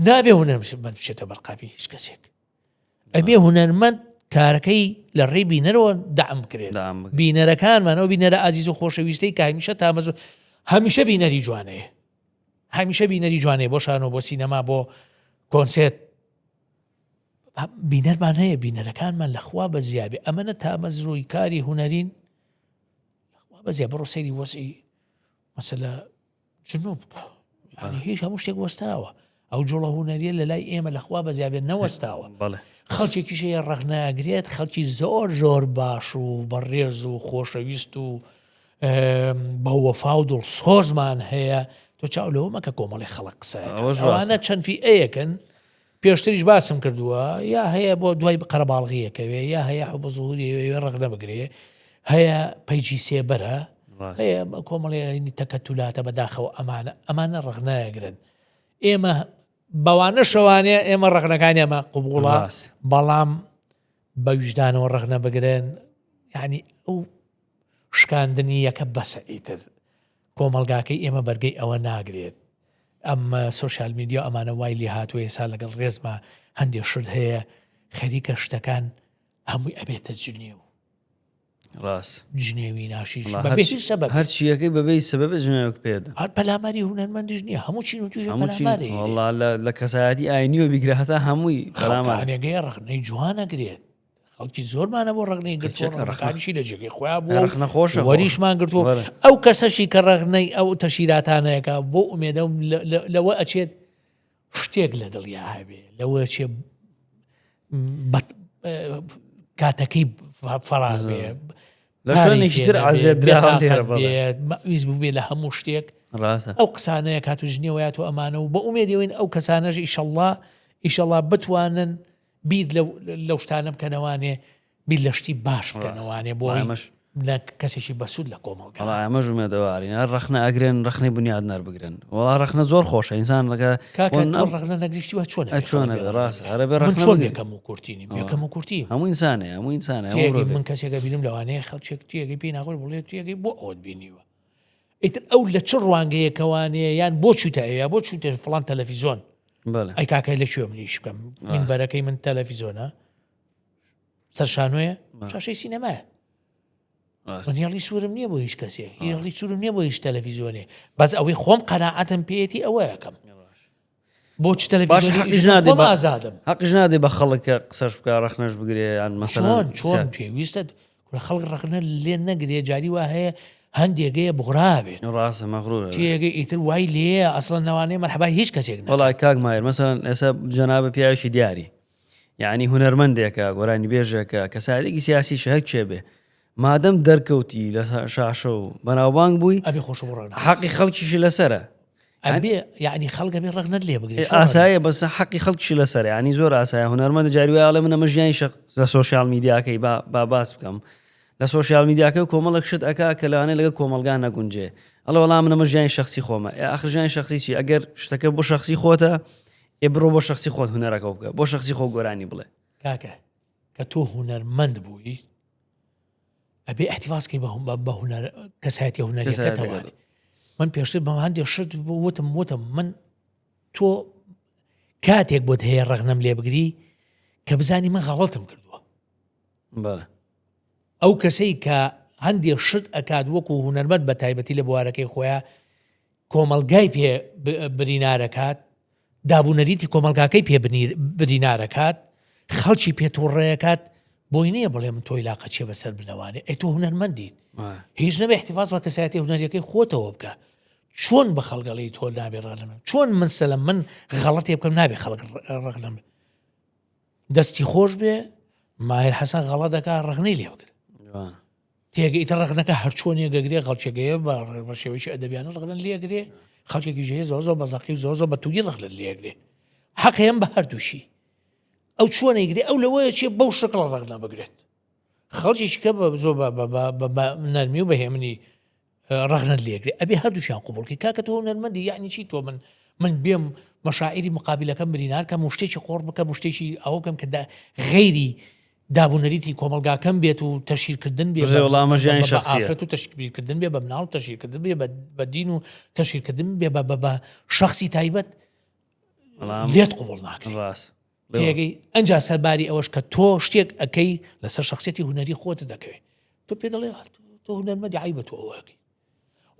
نابێ هونەرمەند بچێتە بەرقابی هیچ کەسێک ئەبێ هونەرمەند کارەکەی لە ڕێی بینەرەوە دەعم بکرێت بینەرەکانمان ئەو بینەرە ئازیز و خۆشەویستەی کە هەمیشە تامەزۆ هەمیشە بینەری جوانەیە هەمیشە بینەری جوانەیە بۆ شانۆ بۆ سینەما بۆ کۆنسێت بینەرمان هەیە بینەرەکانمان لەخوا بەزیابێ ئەمەنە تامەزرۆی کاری هونەرین لەخوا بەزیا بڕۆ سەیری وەزعی مەسەلە جنوب بکە یعنی هیچ هەموو شتێک وەستاوە ئەو جوڵە هونەریە لە لای ئێمە لەخوا بەزیابێت نەوەستاوە خەڵکێکیش هەیە ڕەخنەگرێت خەڵکی زۆر زۆر باش و بەڕێز و خۆشەویست و بەوەفا و دڵسۆزمان هەیە تۆ چاو لەوە مەکە کۆمەڵی خەڵک قسە ئەوانە چەند فیئەیەکن پێشتریش باسم کردووە یا هەیە بۆ دوای قەرەباڵغیەکەوێ یا هەیە حب زهوری هەیە ڕەخنە بگرێ هەیە پەیجی سێبەرە هەیە کۆمەڵی تەکەتولاتە بەداخەوە ئەمانە ئەمانە ڕەخنەگرن ئێمە بەوانە شەوانەیە ئێمە ڕەخنەکانی ئەمە قوبوڵە بەڵام بە ویژدانەوە ڕەخنە بگرن یعنی ئەو شکاندنی یەکە بەسە ئیتر کۆمەڵگاکەی ئێمە بەرگەی ئەوە ناگرێت ئەم سۆشیال میدیا ئەمانە وای لێ هاتووە ئێستا لەگەڵ ڕێزما هەندێک شت هەیە خەریکە شتەکان هەمووی ئەبێتە جنێو ڕاست جنێوی ناشیش بەبێ هیچ سەبەب هەرچیەکەی بەبێ سەبەب جنێوێک پێدا هەر پەلاماری هونەرمەندیش نییە هەموو چین و توێژە پەلاماری وەڵا لە کەسایەتی ئاینیەوە بیگرە هەتا هەمووی پەلامارێگەی ڕەخنەی جوان ئەگرێت خەڵکی زۆرمانە بۆ ڕەخنەی گرتووە ڕەخنەکانیشی لە جێگەی خۆیان بووە ڕەخنە خۆشە وەریشمان گرتووە ئەو کەسەشی کە ڕەخنەی ئەو تەشیراتانەیەکە بۆ ئومێدە لەوە ئەچێت شتێک لە دڵیا هەبێ لەوە چێ کاتەکەی فەراغ بێ لە شوێنێکی تر عەزێت بێت مەویست بووبێ لە هەموو شتێک ڕاستە ئەو قسانەیە کات و ژنیەوەیات و ئەمانە و بە ئومێدەوەین ئەو کەسانەش ئیشەڵڵا ئیشەڵا بتوانن بیر لەو شتانە بکەنەوانێ بیر لە شتی باش بکەنەوانێ بۆ ئەمەش لە کەسێکی بەسوود لە کۆمەڵگا. وەڵا ئەمەش ئومێدەوارین هەر ڕەخنە ئەگرن ڕەخنەی بنیادنەر بگرن وەڵا ڕەخنە زۆر خۆشە ئینسان لەگە کاکە تۆ ڕەخنە نەگری شتی وا چۆن ئەبێ چۆن ئەبێ ڕاستە هەر ئەبێ من ڕەخنە چۆن بگری. بێ کەم و کورتی نیم بێ کەم و کورتی هەموو ئینسانێ هەموو ئینسانێ هەموو تێگەی مرۆڤێک. من کەسێکە بینم لەوانەیە خەڵکێک تێگەی پێی ناخۆش بڵێ تێگەی بۆ ئەوەت بینیوە ئیتر ئەو لە چ ڕوانگەیەکەوانەیە یان بۆ چووتە ئەوێ یا بۆ چووتە فڵان تەلەفیزۆن بەڵێ ئەی کاکە لە کوێ من ئیش بکەم ڕاست. مینبەرەکەی من تەلەفیزۆنە سەر شانۆیە شاشەی سینەمایە من هێڵی سوورم نییە بۆ هیچ کەسێ هێڵی سوورم نییە بۆ هیچ تەلەڤیزیۆنێ بەس ئەوەی خۆم قەناعەتم پێیەتی ئەوە یەکەم بۆ چ تەلەڤیزیۆنی خۆم ئازادم حەقیش نادێ بە خەڵک کە قسەش بکە ڕەخنەش بگرێ یان مەسەلەن چۆن پێویستە خەڵک ڕەخنە لێ نەگرێ جاری وا هەیە هەندێگەیە بغرابێت ڕاستە مەغرورە تێگەی ئیتر وای لێیە ئەسڵەن لەوانەیە مەرحەبای هیچ کەسێک نەکات. وەڵا کاک ماهیر مەسەلەن ئێستا جەنابت پیاوێکی دیاری یعنی هونەرمەندێکە گۆرانی بێژێکە کەسایەتێکی سیاسیشە هەر کێ بێ. مادەم دەرکەوتی لە شاشە و بەناوبانگ بووی ئەبێ خۆش بۆ ڕەخنە حەقی خەڵکیشی لەسەرە. ئەبێ یعنی خەڵک ئەبێ ڕەخنەت لێ بگرێ. ئاسایە بەس حەقی خەڵکیشی لەسەرە یعنی زۆر ئاسایە هونەرمەند جاری وایە ئەڵێ من ئەمە ژیانی شەخ لە سۆشیال میدیاکەی با با باس بکەم لە سۆشیال میدیاکە کۆمەڵێک شت ئەکا کە لەوانەیە لەگەڵ کۆمەڵگا نەگونجێ ئەڵێ وەڵا من ئەمە ژیانی شەخسی خۆمە ئێ ئاخر ژیانی شەخسی چی ئەگەر شتەکە بۆ شەخسی خۆتە ئێ بڕۆ بۆ شەخسی خۆت هونەرەکە بکە بۆ شەخسی خۆ گۆرانی بڵێ. کاکە کە تۆ هونەرمەند بووی ئەبێ احتفاظ کەی بە هونەر کەسایەتی هونەریەکەتەوە من پێشتر بە هەندێک شت وتم وتم من تۆ کاتێک بۆت هەیە ڕەخنەم لێ بگری کە بزانی من غەڵەتم کردووە ئەو کەسەی کە هەندێک شت ئەکات وەکو هونەرمەند بە تایبەتی لە بوارەکەی خۆیان کۆمەڵگای پێ برینارەکات، دابونەریتی کۆمەڵگاکەی پێ برینارەکات، خەڵکی پێ توڕەیەکات، بۆی نییە بڵێ من تۆی لاقە چیە بەسەر بنەوانێ، ئەی تۆ هونەرمەندیت هیچ نەبێ احتفاظ بە کەسایەتی هونەریەکەی خۆتەوە بکە، چۆن بە خەڵک ئەڵێی تۆ نابێ ڕەخنە لەم، چۆن من سەلەم من غەڵەتێ بکەم نابێ خەڵک ڕەخنە لەم، دەستی خۆش بێ ماهر حەسەن غەڵەت دەکا ڕەخنەی لێ بگرە. تێگە ئیتر ڕەخنەکە هەرچۆنێک گەگرێ خەڵکێکەیە بە بە شێوەیەکی ئەدەبیانە ڕەخنە لێگرێ خەڵکێکی هەیە زۆر زۆر بە زەقی و زۆر زۆر بە توندی ڕەخنە لێگرێ حەق هەیە بە هەردووشی ئەو چۆن ئەیگرێ ئەو لەوەیە چێ بەو شکڵە ڕەخنە بگرێت خەڵکێکی کە بە زۆر بە بە بە بە بە نەرمی و بە هێمنی ڕەخنەت لێگرێ ئەبێ هەردووشیان قبوڵ کەی کاکە تۆ هونەرمەندی یعنی چی تۆ من من بێم مەشاعیری مقابلەکەم برینار کەم و شتێکی قۆڕ بکەم و شتێکی ئەوە بکەم کە غەیری دابونەریتی کۆمەڵگاکەم بێت و تەشهیرکردن بێ بە وەڵا ئەمە ژیانی شەخسیە. ئافرەت و تەشهیرکردن بێ بە مناڵ و تەشهیرکردن بێ بە دین و تەشهیرکردن بێ بە بە شەخسی تایبەت لێت قبوڵ ناکرێت. ڕاست. تێگەی ئەنجا سەرباری ئەوەش کە تۆ شتێک ئەەکەی لەسەر شخصیەتی هونەری خۆت دەکەوێت تۆ پێ دەڵێ تۆ هونەرمەندی عیبە تۆ ئەوەکەی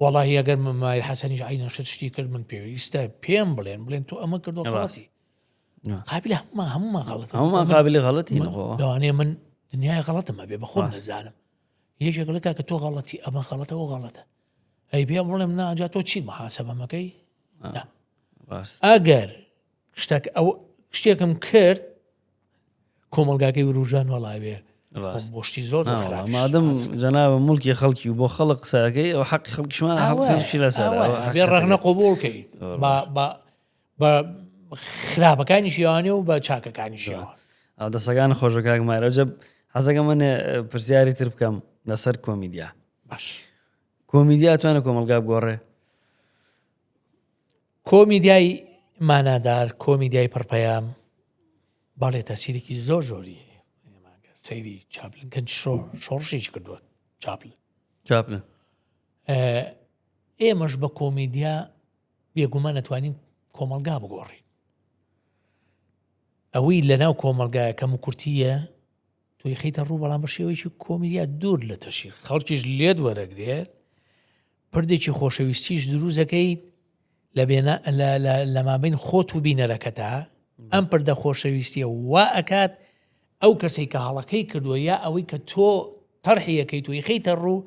وەڵاهی ئەگەر ماهیر حەسەنیش عینە شت شتی کرد من پێویستە پێم بڵێن بڵێن تۆ ئەمە کردو غەڵەتی قابل هەموومان هەموومان غەڵەت هەموومان قابلی غەڵەتی لەوانەیە من دنیای غەڵەتم هەبێ بە خۆم نەزانم یەکێک لە کاکە تۆ غەڵەتی ئەمە غەڵەتەوە غەڵەتە ئەی پێم بڵێم ناجا تۆ چی محاسبەمەکەی ئەگەر شتەک ئەو شتێکم کرد کۆمەڵگاکەی وروژان وەڵاوێ بۆ شتی زۆر مادەم جەنابە مڵکی خەڵکی و بۆ خەڵک قسەکەی ئەو حەقی خەڵکیشمان خەڵکی لەسەر بێ ڕەخنە قبوڵ کەیت بە خراپەکانیشیوانێ و بە چاکەکانیشیەوە. دەسەکان خۆشە کاک ماهر ئەوجا حەزەکەم من پرسیاری تر بکەم لەسەر کۆمیدیا باش کۆمیدیا توانە کۆمەڵگا بگۆڕێ کۆمیدیای مانادار کۆمیدیای پڕپەیام بەڵێ تەسیرێکی زۆر زۆری هەیە سەیری چاپلن گەنج شۆڕشێکی کردووە چاپلن چاپلن ئێمەش بە کۆمیدیا بێگومان ئەتوانین کۆمەڵگا بگۆڕین. ئەوەی لەناو کۆمەڵگایە کەموکورتییە تۆی خەیتە ڕوو بەڵام بە شێوەیەکی کۆمیدیا دوور لە تەشیر خەڵکیش لێت وەرەگرێت پردێکی خۆشەویستیش دروست دەکەیت لە بێنە لە مابین خۆت و بینەرەکەتا ئەم پردە خۆشەویستیە وا ئەکات ئەو کەسەی کە هەڵەکەی کردووە یا ئەوەی کە تۆ تەرحی ئەکەیت و ئیخەیتە ڕوو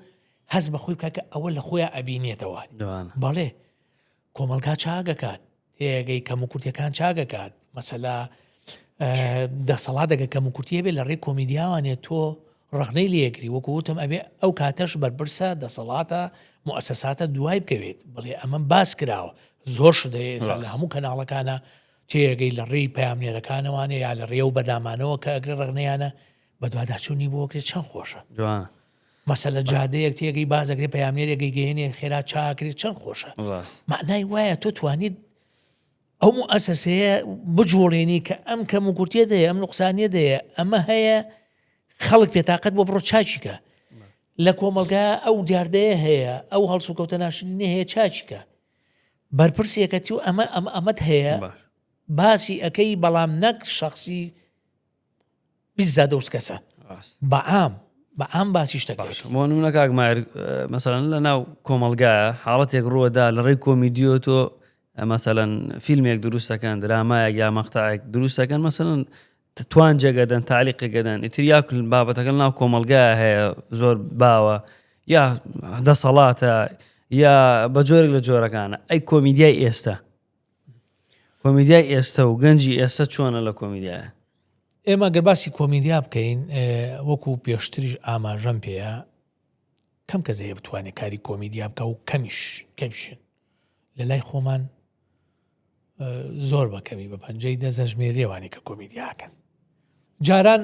هەست بە خۆی بکات کە ئەوە لە خۆیان ئەبینێتەوە. بەڵێ کۆمەڵگا چاک ئەکات تێگەی کەموکورتیەکان چاک ئەکات مەسەلا دەسەڵات دەگە کەموکورتی هەبێ لە ڕێی کۆمیدیاوانێ تۆ ڕەخنەی لێگری وەکو وتم ئەبێ ئەو کاتەش بەرپرسە دەسەڵاتە موئەسەساتە دوای بکەوێت بڵێ ئەمە باس کراوە زۆر شت هەیە ئێستا لە هەموو کەناڵەکانە تێگەی لە ڕێی پەیامنێرەکانەوانێ یا لە ڕێی ئەو بەرنامانەوە کە ئەگرێ ڕەخنەیانە بەدواداچوونی بۆ ئەکرێ چەند خۆشە. جوانە. مەسەلە جادەیەک تێگەی باز ئەکرێ پەیامنێرێک ئەیگەیەنێ خێرا چاکرێ چەند خۆشە. ڕاست. مەعنای وایە تۆ توانیت ئەو موئەسەسەیە بجوڵێنی کە ئەم کەموکورتیە دەیە ئەم نوقسانیە دەیە ئەمە هەیە خەڵک پێتاقەت بۆ بڕۆ چاکی کە لە کۆمەڵگا ئەو دیاردەیە هەیە ئەو هەڵسوکەوتە ناشرینە هەیە چاکی کە بەرپرسێکەتی و ئەمە ئەمە ئەمەت هەیە باسی ئەەکەی بەڵام نەک شخصی بیزادە کەسە بەعام بەعام باسی شتەکە بۆ نمونە کاک ماهر مەسەلەن لە ناو کۆمەڵگایە حاڵەتێک ڕووەدا لە ڕێی کۆمیدیۆ تۆ مەسەلەن فیلمێک دروستەکەن درامایەک یا مەقتەعێک دروستەکەن مەسەلەن توانجێک ئەدەن تالیقێک ئەدەن ئیتر یا بابەتەکە ناو کۆمەڵگا هەیە زۆر باوە یا دەسەڵاتە یا بە جۆرێک لە جۆرەکانە ئەی کۆمیدیای ئێستا کۆمیدیای ئێستا و گەنجی ئێستا چۆنە لە کۆمیدیایە ئێمە گەر باسی کۆمیدیا بکەین وەکو پێشتریش ئاماژەم پێیە. کەم کەس هەیە بتوانێت کاری کۆمیدیا بکە و کەمیش کەمیشن لە لای خۆمان زۆر بە کەمی بە پەنجەی دەزەژمێرێوانی کە کۆمیدیاکەن جاران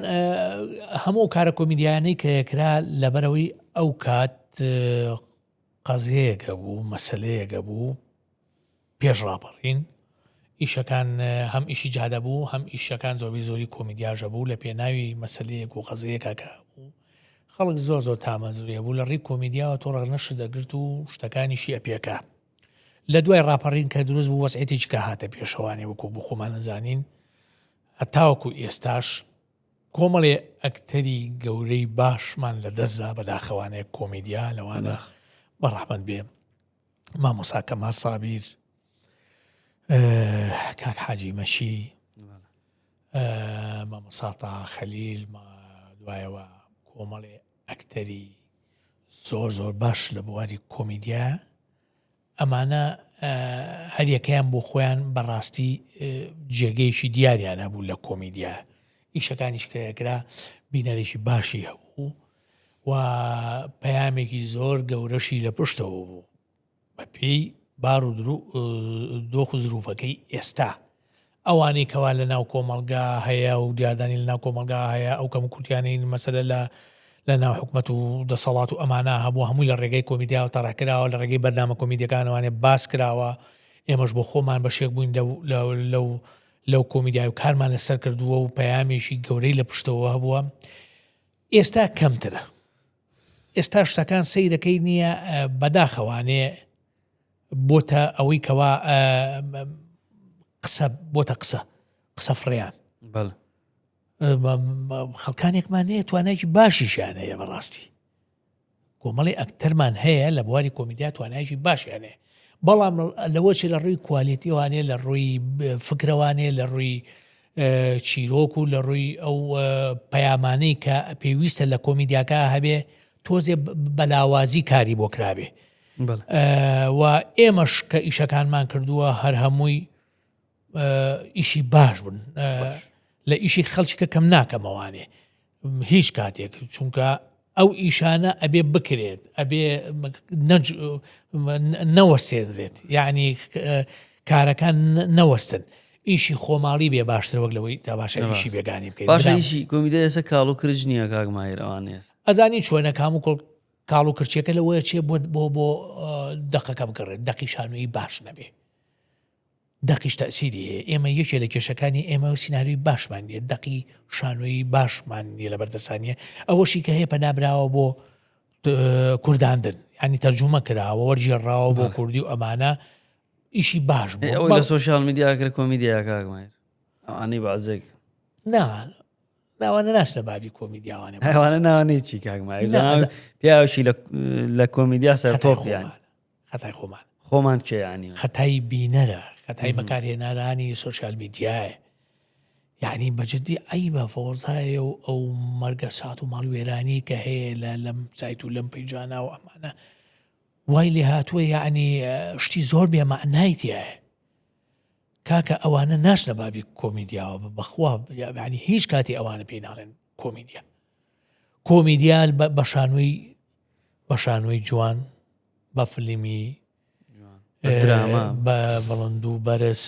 هەموو کارە کۆمیدیانەی کە یەکرا لەبەرەوەی ئەو کات قەزیەیەک هەبوو، مەسەلەیەک هەبوو پێش ڕاپەڕین، ئیشەکان هەم ئیشی جادە بوو، هەم ئیشەکان زۆربەی زۆری کۆمیدیاش هەبوو لە پێناوی مەسەلەیەک و قەزیەیەکا کە هەبوو خەڵک زۆر زۆر تامەزرۆی هەبوو لە ڕێی کۆمیدیاوە تۆ ڕەخنەشت دەگرت و شتەکانیشی ئەپێکا. لە دوای ڕاپەڕین کە دروست بوو وەزعیەتێکی کە هاتە پێشەوانێ وەکوو بۆ خۆمان ئەزانین هەتاوەکو ئێستاش کۆمەڵێ ئەکتەری گەورەی باشمان لە دەست دا بەداخەوانێ کۆمیدیا لەوانە بە ڕەحمەت بێ مامۆسا کەمال سابیر کاک حاجی مەشی مامۆسا تا خەلیل دوایەوە کۆمەڵێ ئەکتەری زۆر زۆر باش لە بواری کۆمیدیا ئەمانە هەریەکەیان بۆ خۆیان بەڕاستی جێگەیەکی دیاریان هەبوو لە کۆمیدیا ئیشەکانیش کە یەکرا بینەرێکی باشی هەبوو و پەیامێکی زۆر گەورەشی لە پشتەوە بوو بە پێی بار و دۆخ و زروفەکەی ئێستا ئەوانەی کەوا لە ناو کۆمەڵگا هەیە و دیاردانی لە ناو کۆمەڵگا هەیە ئەو کەم و کورتیانەی مەسەلە لە لە ناو حکومەت و دەسەڵات و ئەمانە هەبوو هەمووی لە ڕێگەی کۆمیدیاوە تەڕح کراوە لە ڕێگەی بەرنامە کۆمیدیەکانەوانێ باس کراوە ئێمەش بۆ خۆمان بەشێک بووین لەو لەو لەو لەو کۆمیدیای و کارمان لەسەر کردووە و پەیامێکی گەورەی لە پشتەوە هەبووە ئێستا کەمترە ئێستا شتەکان سەیرەکەی نییە بەداخەوانێ بۆتە ئەوەی کەوا قسە بۆتە قسە قسە فڕیان خەڵکانێکمان هەیە توانایکی باشیشیان هەیە بەڕاستی کۆمەڵی ئەکتەرمان هەیە لە بواری کۆمیدیا توانایکی باشیان هەیە بەڵام لەوە چ لە ڕووی کوالێتیوانێ لە ڕووی فکرەوانێ لە ڕووی چیرۆک و لە ڕووی ئەو پەیامانەی کە پێویستە لە کۆمیدیاکە هەبێ تۆزێ بەلاوازی کاری بۆ کرابێ و ئێمەش کە ئیشەکانمان کردووە هەر هەمووی ئیشی باش بوون لە ئیشی خەڵکی کە کەم ناکەمەوانێ هیچ کاتێک چونکە ئەو ئیشانە ئەبێ بکرێت ئەبێ نەوەسێنرێت یعنی کارەکان نەوەستن ئیشی خۆماڵی بێ باشتر وەک لەوەی تا باشە ئیشی بێگانی بکەیت باشە ئیشی کۆمیدیا ئێستا کاڵ و کرج نییە کاک ماهیر ئەوانە ئێستا ئەزانی چۆنە کام و کۆڵ کاڵ و کرچیەکە لەوەیە چێ بۆ بۆ بۆ دەقەکە بگەڕێت دەقی شانۆیی باش نەبێ دەقیش تەسیری هەیە ئێمە یەکێ لە کێشەکانی ئێمە و سیناریۆی باشمان نییە دەقی شانۆیی باشمان نییە لە بەردەسانیە ئەوەشی کە هەیە پەنابراوە بۆ کورداندن ینی تەرجومە کراوە وەرگێڕاوە بۆ کوردی و ئەمانە ئیشی باش بوو ئەوەی لە سۆشیال میدیا کرد کۆمیدیا کاک ماهر ئەوانەی بازێک نا ناوانە ناچنە بابی کۆمیدیاوانێ ئەوانە ناوانەی چی کاک ماهر پیاوێکی لە کۆمیدیا سەر تۆپیان خەتای خۆمان خۆمان کێ ینی خەتای بینەرە خەتای بەکارهێنەرانی سۆشیال میدیایە یعنی بەجددی عیبە فۆزایە و ئەو مەرگە سات و ماڵوێرانی کە هەیە لە لەم سایت و لەم پەیجانە و ئەمانە وای لێ هاتووە یەعنی شتی زۆر بێ مەعنای تیایە کاکە ئەوانە ناچنە بابی کۆمیدیاوە بەخوا یعنی هیچ کاتی ئەوانە پێی ناڵێن کۆمیدیا کۆمیدیا بە شانۆی بە شانۆی جوان بە فلیمی دراما بە بڵند و بەرز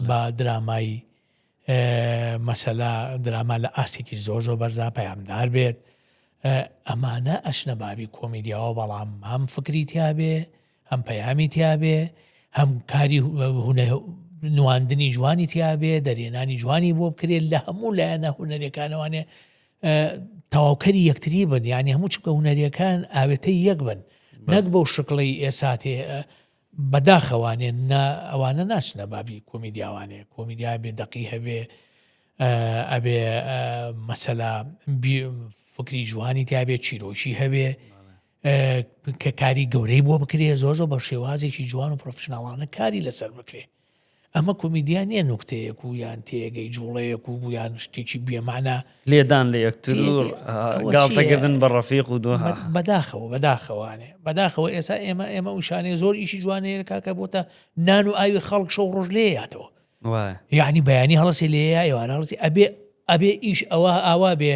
بە درامای مەسەلا دراما لە ئاستێکی زۆر زۆر بەرزا پەیامدار بێت ئەمانە ئەچنە بابی کۆمیدیاوە بەڵام هەم فکری تیابێ هەم پەیامی تیابێ هەم کاری نواندنی جوانی تیابێ دەرێنانی جوانی بۆ بکرێت لە هەموو لایەنە هوەرەکانەوانێ تەواوکەری یەکتری بن یعنی هەموو چکە هوەرەکان ئاوێتەی یەک بن نەک بەو شکڵی ئێساتێ بەداخەوانێ نا ئەوانە ناچنە بابی کۆمیدیاوانێ کۆمیدیا بێ دەقی هەبێ ئەبێ مەسەلا فکری جوانی تیاابێ چیرۆکی هەبێ کە کاری گەورەی بۆ بکرێ زۆر زۆر بە شێوازێکی جوان و پرۆفشناڵانە کاری لەسەر بکرێ ئەمە کۆمیدیا نییە نوکتەیەک و یان تێگەی جوڵەیەک و بوو یان شتێکی بێمانا. لێدان لە یەکتر و گاڵتەکردن بە ڕەفیق و دوها. بەداخەوە بەداخەوانێ بەداخەوە ئێستا ئێمە ئێمە وشانەیە زۆر ئیشی جوانەیە کاکە بۆتە نان و ئاوی خەڵک شەو ڕۆژ لێ یاتەوە وایە. یعنی بەیانی هەڵەسێ لێیە ئێوارە هەڵەسێ ئەبێ ئەبێ ئیش ئەوە ئاوا بێ.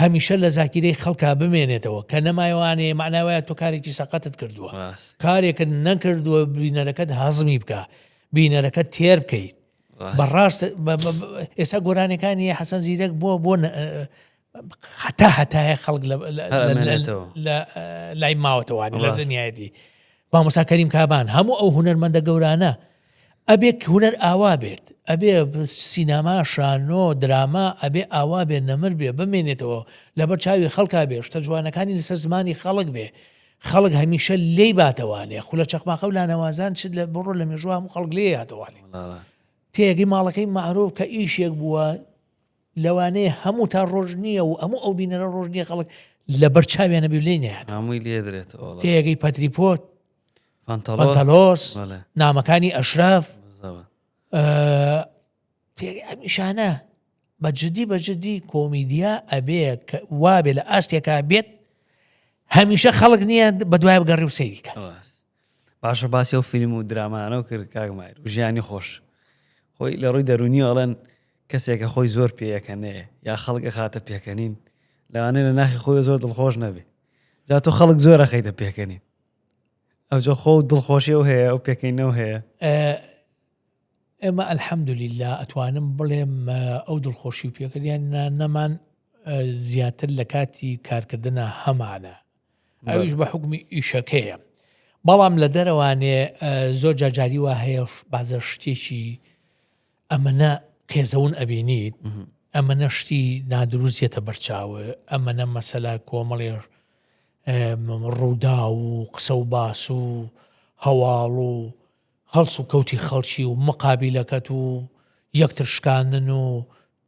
هەمیشە لە زاکیرەی خەڵکا بمێنێتەوە کە نەمایوانێ مەعنای وایە تۆ کارێکی سەقەتت کردووە کارێکت نەکردووە بینەرەکەت هەزمی بکە بینەرەکەت تێر بکەیت بەڕاست ئێستا گۆرانەکانی حەسەن زیرەک بۆ بۆ هەتا هەتایە خەڵک لە لای ماوەتەوانی لە زنیایەتی مامۆستا کەریم کابان هەموو ئەو هونەرمەندە گەورانە ئەبێ هونەر ئاوا بێت ئەبێ سینەما شانۆ دراما ئەبێ ئاوا بێ نەمر بێ بمێنێتەوە لەبەر چاوی خەڵکا بێ شتە جوانەکانی لەسەر زمانی خەڵک بێ خەڵک هەمیشە لێی باتەوانێ خولە چەقماقە و لانەوازان چ لە بڕۆ لە مێژوو هەموو خەڵک لێ هاتەوانێ تێگەی ماڵەکەی مەعروف کە ئیشێک بووە لەوانەیە هەموو تا ڕۆژ نییە و هەموو ئەو بینەرە ڕۆژ نییە خەڵک لەبەر چاویانە بێ لێی نەیات هەمووی لێ درێتەوە تێگەی پەتریپۆت فانتەلۆس نامەکانی ئەشراف ئەمیشانە بە جدی بە جدی کۆمیدیا ئەبێ وابێ لە ئاستێکا بێت هەمیشە خەڵک نییە بە دوای بگەڕی و سەیریکە باشە باسی ئەو فیلم و درامانە و کرد کاک مایر و ژیانی خۆش خۆی لە ڕووی دەرونی ئەڵێن کەسێکە خۆی زۆر پێیەکەنێ یا خەڵک ئەخاتە پێکەنین لەوانەیە لە ناخی خۆی زۆر دڵخۆش نەبێ جا تۆ خەڵک زۆر ئەخەیتە پێکەنین ئەوجا خۆ دڵخۆشی ئەو هەیە ئەو پێکەینەوە هەیە. ئێمە الحمدللە ئەتوانم بڵێم ئەو دڵخۆشی و پێکەنیان نەمان زیاتر لە کاتی کارکردنا هەمانە ئەویش بە حوکمی ئیشەکەیە بەڵام لە دەرەوانێ زۆر جاجاری وا هەیە بازە شتێکی ئەمەنە قێزەون ئەبینیت ئەمەنە شتی نادروست یەتە بەرچاوە ئەمەنە مەسەلە کۆمەڵێ ڕوودا و قسە و باس و هەواڵ و هەڵس و کەوتی خەڵکی و مقابیلەکەت و یەکتر شکاندن و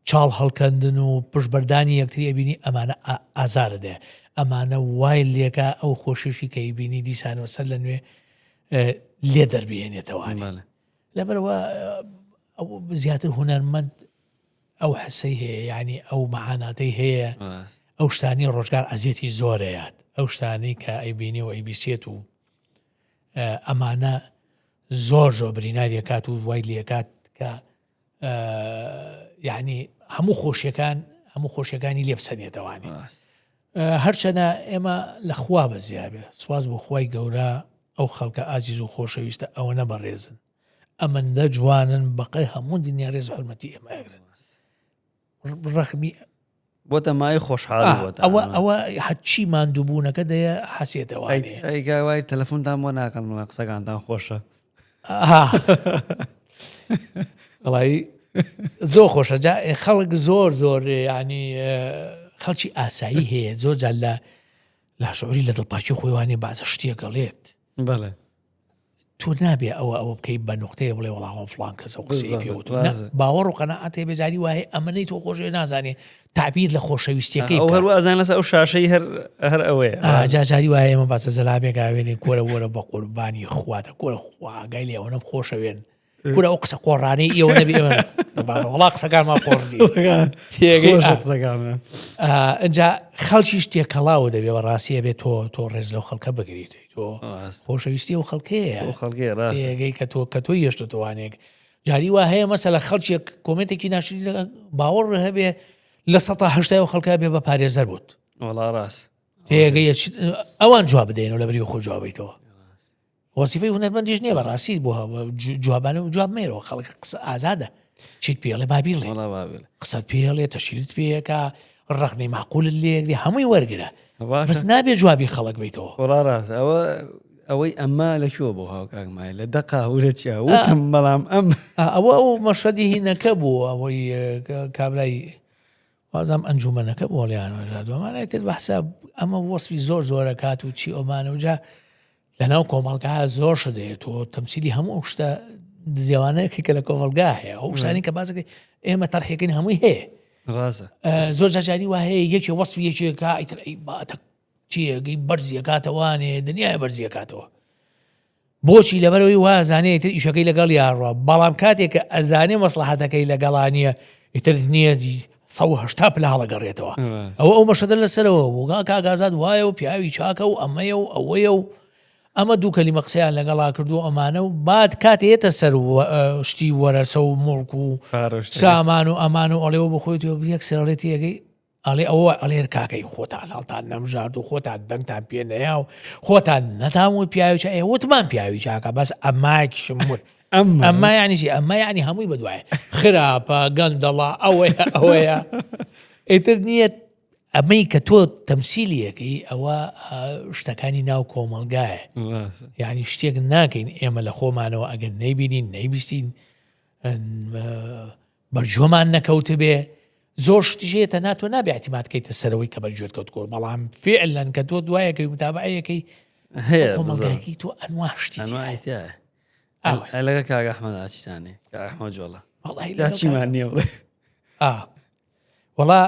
چاڵ هەڵکەندن و پشتبەردانی یەکتری ئەبینی ئەمانە ئازارت دەیە ئەمانە وای لێکا ئەو خۆشیشی کە ئەیبینی دیسانەوە سەر لە نوێ لێ دەربهێنێتەوە لەبەرەوە ئەو زیاتر هونەرمەند ئەو حسەی هەیە یعنی ئەو مەعاناتەی هەیە ئەو شتانی ڕۆژگار ئەزیەتی زۆرەیات ئەو شتانی کە ئەیبینی و ئەیبیسێت و ئەمانە زۆر زۆر بریناریەکات و وای لەکات کە یعنی هەموو خۆشیەکان هەموو خۆشیەکانی لێ بسەنێتەوانی هەرچەنە ئێمە لە خوا بەزیابێ سواز بۆ خوای گەورە ئەو خەڵکە ئازیز و خۆشەویستە ئەوە بەڕێزن ئەمەندە جوانن بەقەی هەموو دنیا ڕێز حرمەتی ئێمە ئەگرن ڕەخمی بۆتە مای خۆشحاڵی بۆتە ئەوە ئەوە هەرچی ماندووبوونەکە دەیە حەسێتەوە وای تەلەفۆنتان بۆ ناکەم بڵێن قسەکانتان خۆشە وڵی زۆر خۆشە جا خەڵک زۆر زۆر ینی خەڵکی ئاسایی هەیە زۆر جار لە لاشعوری لە دڵپاکی خۆیوانێ بازە شتێکەڵێت بەڵێ تۆ نابێ ئەوە ئەوە بکەی بە نوختەیە بڵێ وەڵا خۆم فڵان کەسە و قسەی پێ وتوم نا ڕاستە. باوەڕ و قەناعەت هەیە بێجاری وایە ئەمەنەی تۆ خۆشەوێ نازانێ تەعبیر لە خۆشەویستیەکەی ئەو بکا. هەر وازان لەسەر ئەو شاشەی هەر هەر ئەوەیە ئا جا جاری وایە ئێمە باسە زەلامێک ئاوێنێ کۆرە وەرە بە قوربانی خواتە کۆرە خوا ئاگای لێ ئەوەنەم خۆشەوێن کورە ئەو قسە قۆڕانەی ئێوە نەبی ئێمە بابە وەڵا قسەکانمان قۆڕ نییە. تێگەی خۆشە ئا. قسەکانمان. ئا، ئینجا خەڵکیش تێکەڵاو دەبێ بەڕاستی ئەبێ تۆ تۆ ڕێز لەو خەڵکە بگریت تۆ خۆشەویستی ئەو خەڵکەیە ئەو خەڵکەیە ڕاستە تێگەی کە تۆ کە تۆی هێشتۆتەوانێک جاری وا هەیە مەسەلە خەڵکێک کۆمێنتێکی ناشرین باوەڕ هەبێ لە سەتا هەشتای ئەو خەڵکە بێ بە پارێزەر بوت وەڵا ڕاست تێگەی ئەوان جواب بدەینەوە لە بری خۆ جوابیتەوە وەسیفەی هونەرمەندیش نییە بەڕاستی بۆ جوابانە و جواب مێرەوە خەڵک قسە ئازادە چیت پێڵێ بابیڵێ قسەت پێڵێ تەشیرت پێەکە ڕەخنەی معقولت لێگری هەمووی وەرگرە بەس نابێ جوابی خەڵک بیتەوە وڵا ڕاست ئەوە ئەوەی ئەمە لە کوێ بۆ هاوکاک مای لە دەقا و لە چیا وتم بەڵام ئەم ئەوە ئەو مەشەدی هینەکە بوو ئەوەی کابرای وازم ئەنجومەنەکە بۆڵیان وەژاردومانای تر بەحساب ئەمە وەسفی زۆر زۆرەکات و چی ئەمانە و جا لەناو کۆمەڵگا زۆر شت هەیە تۆ تەمسیلی هەموو ئەو شتە دزێوانەیەکی کە لە کۆمەڵگا هەیە ئەو شتانی کە باسەکەی ئێمە تەرحەکەین هەمووی هەیە ڕاستە زۆر جاجاری وا هەیە یەکێ وەصفی یەکێکا ئیتر ئەی باتە چیەگەی بەرزیەکاتەوانێ دنیای بەرزیەکاتەوە بۆچی لەبەرەوەی وازانێ ئیتر ئیشەکەی لەگەڵ یاڕوە بەڵام کاتێک کە ئەزانێ مەسلحەتەکەی لەگەڵانیە ئیتر نییە 180 پلە هەڵەگەڕێتەوە ئەوە ئەو مەشەدە لەسەرەوە بوو گا کاک ئازاد وایە و پیاوی چاکە و ئەمەیە و ئەوەیە و ئەمە دوو کەلیمە قسەیان لەگەڵا کردو ئەمانە و بعد کاتێ یەتە سەر شتی وەرەسە و موڵک و سامان و ئەمان و ئەڵێەوە بۆ خۆی تۆ یەک سەرڵێتی یەکەی. ئەڵێ ئەوە ئەڵێ کاکەی خۆتان هەڵتان نەمژارد و خۆتان دەنگتان پێ نەیا و خۆتان نەتان و پیاوی چا ئێ وتمان پیاوی چاکە بەس ئەماکیشم وت ئەمە یعنی چی ئەمە یعنی هەمووی بەدوایە خراپە گەندەڵا ئەوەیە ئەوەیە ئیتر نییە ئەمەی کە تۆ تەمسیلیەکەی ئەوە شتەکانی ناو کۆمەلگایە یعنی شتێک ناکەین ئێمە لە خۆمانەوە ئەگەر نەیبینین نەیبیستین بەرگوێمان نەکەوتبێ زۆر شتیش هەیە تەنها تۆ نابێ اعتماد کەیتە سەرەوەی کە بەرگوێت کەوت کۆر بەڵام فعلا کە تۆ دوایەکەی متابعەیەکەی هەیە کۆمەڵگاکی تۆ ئەنوا شتی ئەنواعی تیایە. تیایە ئەی لەگە کاک ئەحمەد ئاچیتانێ کاک ئەحمەد جۆڵا وەڵی لا لەگەڵ چیمان نییە بڵێ ئا وەڵا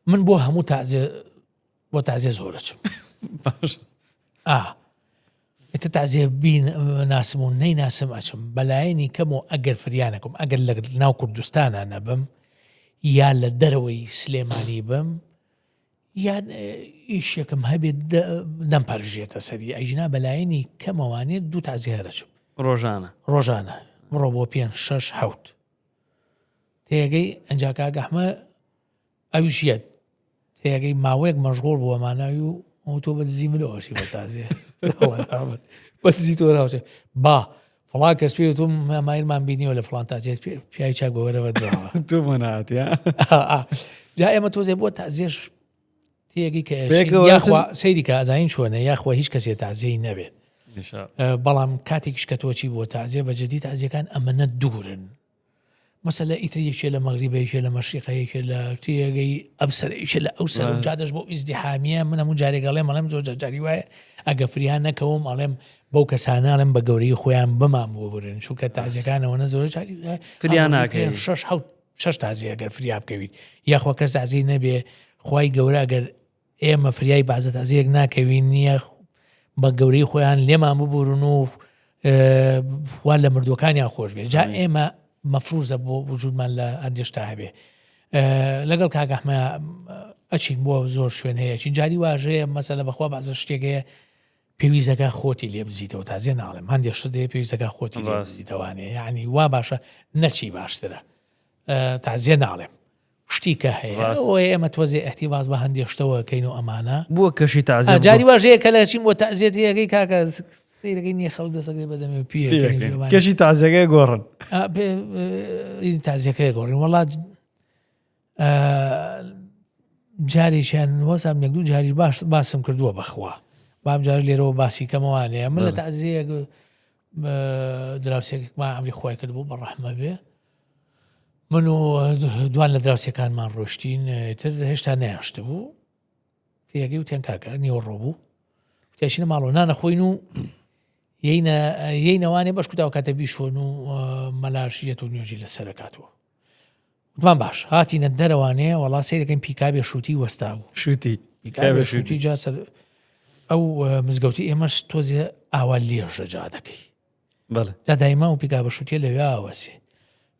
من بۆ هەموو تازێ بۆ تازیە زۆر ئەچم باش ئا ئیتر تازیە بین ناسم و نەیناسم ئەچم بەلایەنی کەم و ئەگەر فریانەکەم ئەگەر لە ناو کوردستانە نەبم یا لە دەرەوەی سلێمانی بم یان ئیشێکم هەبێت نەمپەرژێتە سەری ئەیژنا بەلایەنی کەمەوانێ دوو تازیە هەرەچم ڕۆژانە ڕۆژانە بڕۆ بۆ پێنج شەش حەوت تێگەی ئەنجا کاک ئەحمە ئەویش یەت تێگەی ماوەیەک مەشغوڵ بووە ماناوی و تۆ بە دزی منەوە چی بە تازێ بە دزی تۆ راوچێ با فڵان کەس پێ وتم مایلمان بینیوە لە فڵان تازێت پیاوی چاک بە وەرەوە دواوە تۆ بۆ نەهاتیا جا ئێمە تۆزێ بۆ تازێش تێگەی کە پێکەوە یاخوا سەیری کە ئازانین چۆنە یاخوا هیچ کەسێ تازێی نەبێت بەڵام کاتێکیش کە تۆچی بۆ تازێ بە جدی تازیەکان ئەمەنە دوورن مەسەلە ئیتر یەکێ لە مەغریبە یەکێ لە مەشریقە یەکێ لە تێگەی ئەم سەر یەکێ لە ئەو سەر و جادەش بۆ ئیزدیحامیە من هەموو جارێک ئەڵێم ئەڵێم زۆر جار جاری وایە ئەگە فریا نەکەوم ئەڵێم بەو کەسانە ئەڵێم بە گەورەی خۆیان بمان ببورن چونکە تازیەکان ئەوەنە زۆر جاری وایە فریا ناکەوی. پێنج، شەش حەوت شەش تازیە ئەگەر فریا بکەویت یاخوا کەس تازیەی نەبێ خوای گەورە ئەگەر ئێمە فریای بەعزە تازیەک ناکەوین نییە بە گەورەی خۆیان لێمان ببورن و وا لە مردوەکانیان خۆش بێ جا ئێمە مەفروزە بۆ وجودمان لە ئەندێشتا هەبێ لەگەڵ کاک ئەحمە ئەچین بۆ زۆر شوێن هەیە چین جاری واژەیە مەسەلە بەخوا بەعزە شتێک هەیە پێویستەکە خۆتی لێ بزیتەوە تازیە ناڵێم هەندێک شت هەیە پێویستەکە خۆتی لێ بزیتەوانێ یعنی وا باشە نەچی باشترە تازیە ناڵێم شتی کە هەیە ئەوەیە ئێمە تۆزێ ئیحتیباز بە هەندێ شتەوە کەین و ئەمانە. بووە کەشی تەعزیە بۆ. جاری واش هەیە کە لە چیم بۆ تەعزیەتیەکەی کاکە سەیرەکەی نییە خەڵک دەسەکەی بە دەمێ و پیەکەنی. کەشی تەعزیەکەی گۆڕن. تەعزیەکەی گۆڕین وەڵا جارێکیان وەزام یەک دوو جاری باش باسم کردووە بەخوا بام جار لێرەوە باسی کەمەوانەیە من لە تەعزیەیەک دراوسێکمان ئەمری خوای کردبوو بە ڕەحمە بێ من و دوان لە دراوسێکانمان ڕۆشتین تر هێشتا نەیاشت بوو تێگەی وتیان کاکە نیوەڕۆ بوو تێشینە ماڵەوە نانە خۆین و یینەوانێ بەش کوتاو کاتە بیشۆن و مەلاشیەت و نوێژی لەسەرکاتەوە وتمان باش هاتینە دەرەوانێ وەڵا سەیرەکەین پیکابێ شوتی وەستا بوو شوتی پیکابێ شوتی جا سەر ئەو مزگەوتی ئێمەش تۆزێ ئاوا لێژە جادەکەی بەڵێ جا دایما و پیکابە شوتیە لەوێ وەسێ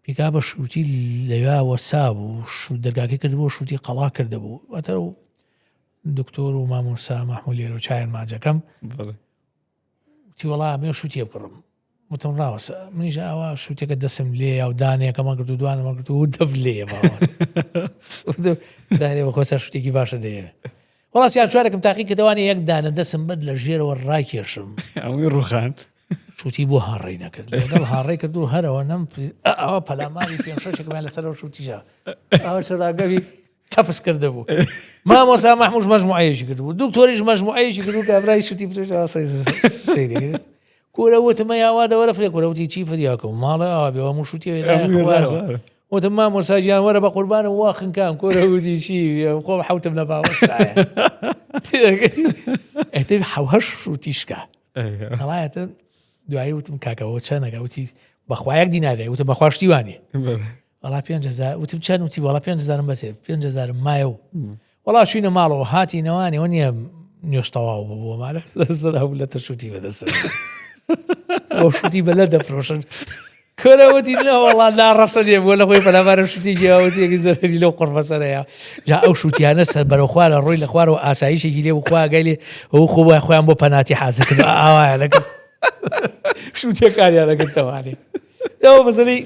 پیکابە شوتی لەوێ وەسا بوو شو دەرگاکەی کردبوو شوتی قەڵا کردبوو واتە و دکتۆر و مامۆسا مەحموو لێرە چایان ماجەکەم بەڵێ وتی وەڵا ئەمێ شوتیە بکڕم وتم ڕاوەسە منیش ئاوا شوتێکە دەسم لێ و دانێکەمە گرت و دوانەمە گرت و دەف لێ دانێ بەخۆ سەر شتێکی باشە دەیەوێت وەڵا سیان چوارێکم تاقی کردوانی یەک دانە دەسم بەد لە ژێرەوە ڕاکێشم ئەوەی ڕوخان شوتی بۆ هاڕی نەکرد لەگەڵ هاڕی کرد و هەرەوە نەم ئەوە پەلاماری پێ شەشێکمان لەسەرەوە شوتیشە ئەوە چراگەوی قەفز کردبوو مامۆسا مەحموش مەجموعەیەکی کردبوو دکتۆریش مەجموعەیەکی کردبوو کابرای شوتی فرۆشەوە سەیری کرد کورە وتم ئەی ئاوا دەوەرە فرێ کورە وتی چی فریاکەم ماڵە ئاوا بێ هەموو شوتی خوارەوە وتم مامۆسا گیان وەرە بە قوربانم وا خنکام کورە وتی چی خۆم حوتم لە باوەشدایە ئەتر حەوهەش شوتی شکا ئەڵایەتە دوایی وتم کاکەەوە چەنەکە وتی بەخوا یەک دینارێ وتم بەخوا شتی وانە وەڵا 5000 وتم چەند وتی وەڵا 5000 بەسێ 5000 مایە و وەڵا چوینە ماڵەوە هاتی نەوانێ وە نییە نوێژ تەواو بوو مالە لە تەشوتی بەدەست ئەو شوتی بەلە دەفرۆشن کۆرەوەتی نەوەڵا ناڕەسە لێ بووە لە خۆی پەلامارە شوتی جیاوەتیەکی زەرەری لەو قڕبەسەرەیە جا ئەو شوتیانە سەر بەرەو خوارە ڕۆی لە خوارەوە ئاسایشێکی لێ بخواگەی لێ ئەو خۆ وای خۆیان بۆ پەناتی حازر کرد ئاوایە لەگەڵ شوتیەکانیان لەگەڵ تەوانێ ئەوە مەسەلەی.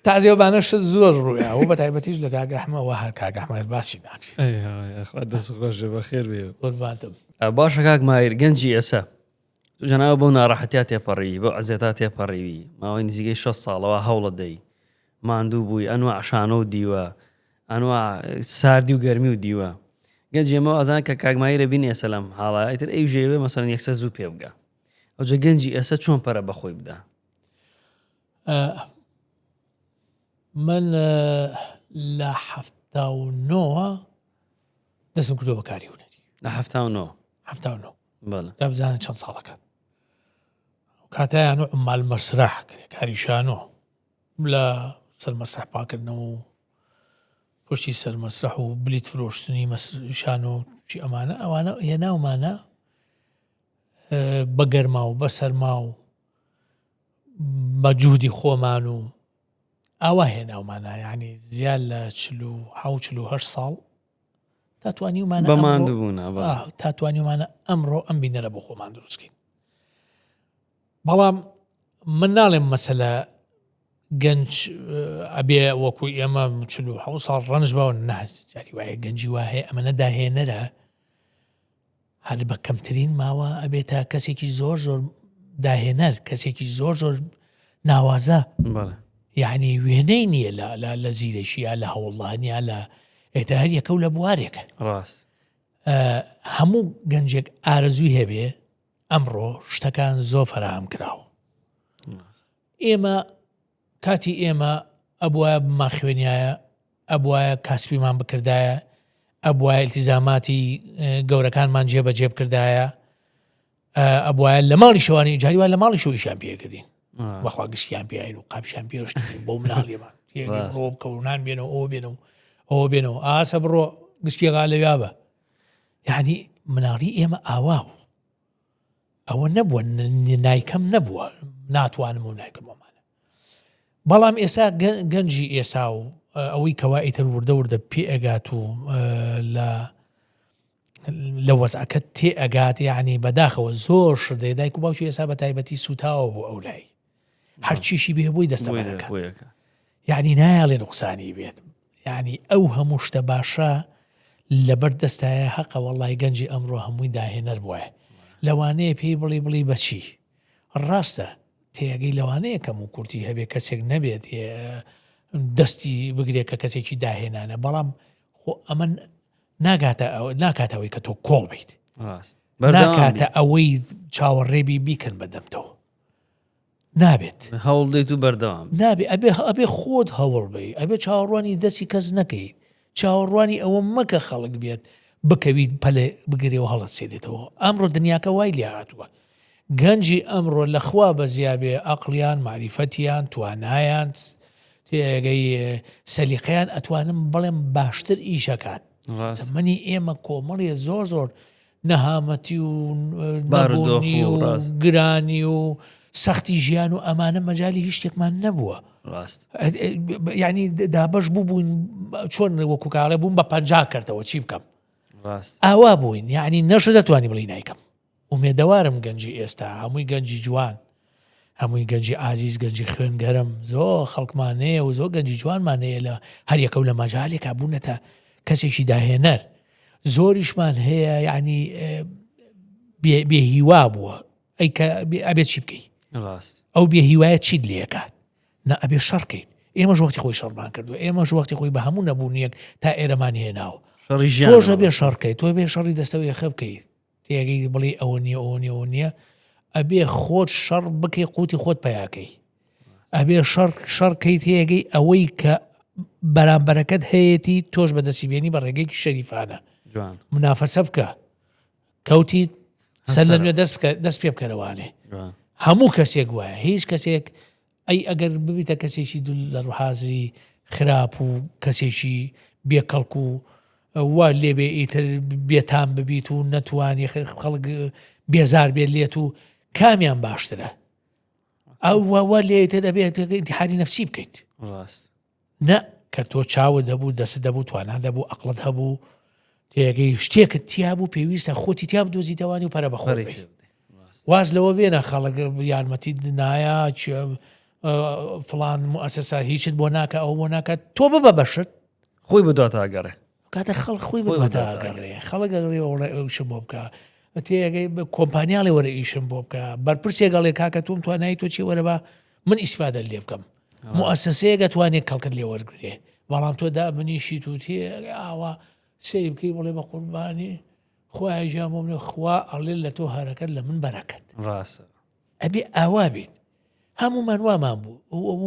تازیەوە شت زۆر ڕوویا و بە تایبەتیش لە کاک ئەحمە وە هەر کاک ئەحمە باسی ناکرێ. ئەی هاوای ئەخوا دەست خۆش بێ بەخێر بێ. قوربانتم. باشە کاک ماهیر گەنجی ئێسە تۆ جەنابت بەو ناڕەحەتیا تێپەڕیوی بەو عەزێتا تێپەڕیوی ماوەی نزیکەی 6 ساڵەوە هەوڵت دەی ماندوو بووی ئەنواع شانۆ و دیوە ئەنواع ساردی و گەرمی و دیوە گەنجی ئێمە ئازان کە کاک ماهیرە بینی ئێسە لەم حاڵە ئیتر ئەی ژێوێ مەسەلەن یەکسەر زوو پێ بگا ئەوجا گەنجی ئێسە چۆن پەرە بەخۆی بدا؟ من لە 79 دەستم کردو بە کاری هونەری لە 79 79 تا بزانە چەند ساڵەکە کاتایان و عمال مەسرح کاری شانۆ لە سەر مەسرح پاکردنەوە و پشتی سەر مەسرح و بلیت فرۆشتنی شانۆ چی ئەمانە ئەوانە هێناومانە بە گەرما و بە سەرما و بە جوهدی خۆمان و ئاوا هێناومانە یعنی زیاد لە 47 48 ساڵ تا توانیومانە بە ماندووبوونە بەڵێ. ئا، تا توانیومانە ئەمڕۆ ئەم بینەرە بۆ خۆمان دروستکەین بەڵام من ناڵێم مەسەلە گەنج ئەبێ وەکو ئێمە 47 ساڵ ڕەنج باوە نە جاری وایە گەنجی وا هەیە ئەمەنە داهێنەرە هەر بە کەمترین ماوە ئەبێتە کەسێکی زۆر زۆر داهێنەر کەسێکی زۆر زۆر ناوازە یعنی وێنەی نییە لە لە زیرەکی یا لە هەوڵدان یا لە ئێتا هەر یەکە و لە بوارێکە ڕاست هەموو گەنجێک ئارەزووی هەبێ ئەمڕۆ شتەکان زۆر فەراهەم کراوە ئێمە کاتی ئێمە ئەبوایە بمانخوێنیایە، ئەبوایە کاسپیمان بکردایە، ئەبوایە ئیلتیزاماتی گەورەکانمان جێبەجێ بکردایە، ئەبوایە لە ماڵی شەوانی جاری وا لە ماڵی شەو ئیشیان پێکردین بەخوا گشتیان پێین و قاپیان پێشت بۆ مناڵیمان ڕۆ بکە و نان بێنەوە ئەوە بێنەوە ئەوە بێنەوە ئاسە بڕۆ گشتیەکە لەویا بە یعنی مناڵی ئێمە ئاوا بوو ئەوە نەبووە نایکەم نەبووە ناتوانم و نایکەم ئەمانە بەڵام ئێسا گەنجی ئێسا و ئەوەی کەوا ئیتر وردە وردە پێ ئەگات و لە لە وەزعەکە تێ ئەگات یعنی بەداخەوە زۆر شردەیە دایک و باوکی ئێسا بە تایبەتی سوتاوە بۆ ئەو لای هەرچیشی بێ بۆی دەستەبەرەکە یعنی نایەڵێ نوقسانی بێت یعنی ئەو هەموو شتە باشە لەبەر دەستایە هەقە وەڵی گەنجی ئەمڕۆ هەمووی داهێنەر بووە لەوانەیە پێی بڵی بڵی بەچی ڕاستە تێگەی لەوانەیە کەم و کورتی هەبێ کەسێک نەبێت دەستی بگرێت کە کەسێکی داهێنانە بەڵام خۆ ئەمە ناگاتە ناکاتەوەی کە تۆ کۆڵ بیت ناکاتە ئەوەی چاوەڕێبی بیکەن بەدەمتەوە نابێت. هەوڵ بدەیت و بەردەوام بیت. نابێ ئەبێ ئەبێ خۆت هەوڵ بەی ئەبێ چاوەڕوانی دەستی کەس نەکەیت چاوەڕوانی ئەوە مەکە خەڵک بێت بکەویت پەلێ بگرێ و هەڵەتسێنێتەوە ئەمڕۆ دنیاکە وای لێ هاتووە گەنجی ئەمڕۆ لە خوا بەزیا بێ ئەقڵیان مەعریفەتیان توانایان تێگەی سەلیقەیان ئەتوانم بڵێم باشتر ئیشەکات ڕاست منی ئێمە کۆمەڵێ زۆر زۆر نەهامەتی و نەبوونی و گرانی و سەختی ژیان و ئەمانە مەجای هیچ شتێکمان نەبووە ڕاست ینی دابش بوو بووین چۆن وەکو کاڵێ بووم بە پ کردەوە چی بکەم ڕاست ئاوا بووین یعنی نەش دەتوانی بڵی نایکەم ومێدەوارم گەنجی ئێستا هەمووی گەنجی جوان هەمووی گەنجی ئازیز گەنجی خوێن گەرم زۆر خەڵکمان هەیە و زۆر گەنجی جوانمان هەیە لە هەریەکە و لە مەجالێکا بوونەتە کەسێکی داهێنەر زۆریشمان هەیە یعنی بێ هیوا بووە ئەی کە ئەبێت چی بکەی ڕاست ئەو بێ هیوایە چیت لێکات نا ئەبێ شەڕکەیت ئێمەش وەختی خۆی شەڕمان کردو ئێمەش وەختی خۆی بە هەموو نەبوونیەک تا ئێرەمان هێناوە شەڕی ژیان تۆش ئەبێ شەڕکەیت تۆ بێ شەڕی دەستەوە یەخە بکەیت تێگەی بڵێی ئەوە نییە ئەوە نییە ئەوە نییە ئەبێ خۆت شەڕ بکەی قوتی خۆت پیاکەی ئەبێ شەڕ شەڕکەی تێگەی ئەوەی کە بەرامبەرەکەت هەیەی تۆش بەدەستی بێنی بە ڕێگەیەکی شەریفانە جوان منافەسە بکە کەوتی سەر لە نوێ دەست بکە دەست پێ بکەرەوانێ جوان هەموو کەسێک وایە هیچ کەسێک ئەی ئەگەر ببیتە کەسێکی دوول لە ڕوحازی خراپ و کەسێکی بێکەڵک و وا لێبێ ئیتر بێتام ببیت و نەتوانی خەڵک بێزار بێت لێت و کامیان باشترە ئەو وا لێتر دەبێت ئینتحاری نەفسی بکەیت ڕاست نە کە تۆ چاوت هەبوو دەست دەبوو توانا دەبوو ئەقڵت هەبوو تێگەی شتێکت تیا بوو پێویستە خۆتی تیا بدۆزیتەوانی و پەرە بەخۆ واز لەوە بێنە خەڵک یارمەتی نایە فڵان موئەسەسە هیچت بۆ ناکە ئەو بۆ ناکە تۆ ببە بەشت خۆی بەدواتاگەڕێ کاتە خەڵک خۆی بەدواتاگەڕێ خەڵک ئەگەڕێ وڵێ ئەوشم بۆ بکە تێگەی کۆمپانیاڵێ وەرە ئیشم بۆ بکە بەرپرسێک ئەڵێ کاکە تۆم توانایی تۆ چی وەرە بە من ئیسفادە لێ بکەم موئەسەسەیەک ئەتوانێت کەڵکت لێ وەرگێ بەڵام تۆ دا منیشی تو تێ ئاوا سەیر بکەی بڵێ بە قوربانی خوایە گیان بۆ منێ خوا ئەڵێ لە تۆ هەرەکەت لە من بەرەکەت ڕاستە ئەبێ ئاوا بیت هەمومان وامان بوو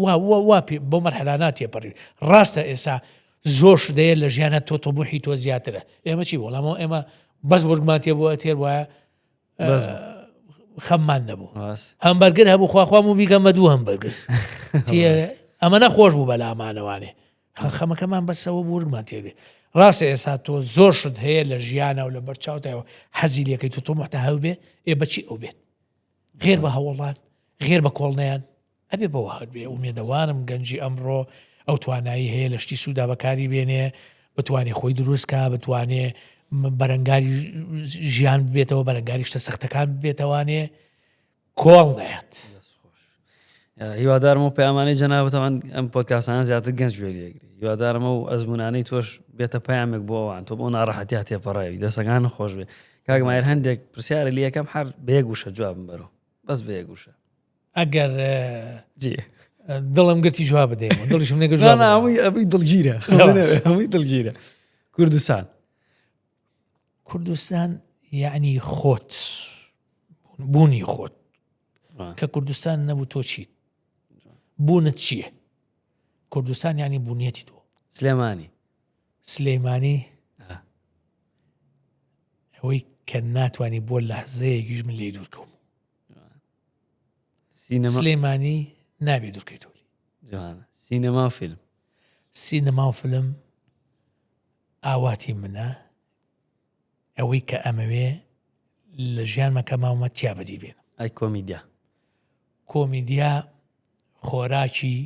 وا وا وا پێ بۆ مەرحەلانە تێپەڕی ڕاستە ئێسا زۆر شدەیە لە ژیانە تۆ تۆبوحی تۆ زیاترە ئێمە چی وەڵامەوە ئێمە بەس ورگمان تێ بووە تێر وایە خەممان نەبوو هەمبەرگر هەبوو خواخوام و بیکەم بە دوو هەمبەرگر ئەمە نەخۆش بوو بەلامانەوانێ خەمەکەمان بەسەوە بورگمان تێبێ ڕاستە ئێسا تۆ زۆر شت هەیە لە ژیانە و لە بەرچاوتەوە حەزی لەکەی تۆ تۆ محتە هەبێ ئێ بەچی ئەو بێت غێر بە هەوڵان غێر بە کۆڵنیان ئەبێ بەوە هەر بێ ئومێدەوارم گەنجی ئەمڕۆ ئەو توانایی هەیە لە شتی سوودا بەکاری بێنێ بتوانێ خۆی دروست کا بتوانێ بەرەنگاری ژیان ببێتەوە بەرەنگاری شتە سەختەکان ببێتەوانێ کۆڵ نایەت. هیوادارم و پەیامانەی جەنابتەوان ئەم پۆدکاستانە زیاتر گەنج گوێ لێگری هیوادارم و ئەزمونانەی تۆش بێتە پەیامێک بۆ ئەوان تۆ بۆ ناڕەحەتیا تێپەڕاوی دەسەکان خۆش بێ کاک ماهر هەندێک پرسیارە لە یەکەم هەر بە یەک وشە جوابم بەرەوە بەس بە یەک وشە ئەگەر دڵم گرتی جواب بدەین دڵیشم نەگرت جواب نا هەمووی ئەبی دڵگیرە هەمووی دڵگیرە کوردستان کوردستان یعنی خۆت بوونی خۆت کە کوردستان نەبوو تۆ چیت بوونت چییە کوردستان ینی بوونیەتی تۆ سلێمانی سلەیمانی ئەوەی کە ناتوانانی بۆ لەحزەیەکیش من لێی دوورکەوم سلێمانی نابێ دوورکەیتەوە سینەما و فیلم سینەما و فیلم ئاواتی منە ئەوەی کە ئەمەوێ لە ژیانمە کە ماومە تیا بەدی بێنم ئەی کۆمیدیا کۆمیدیا خۆراکی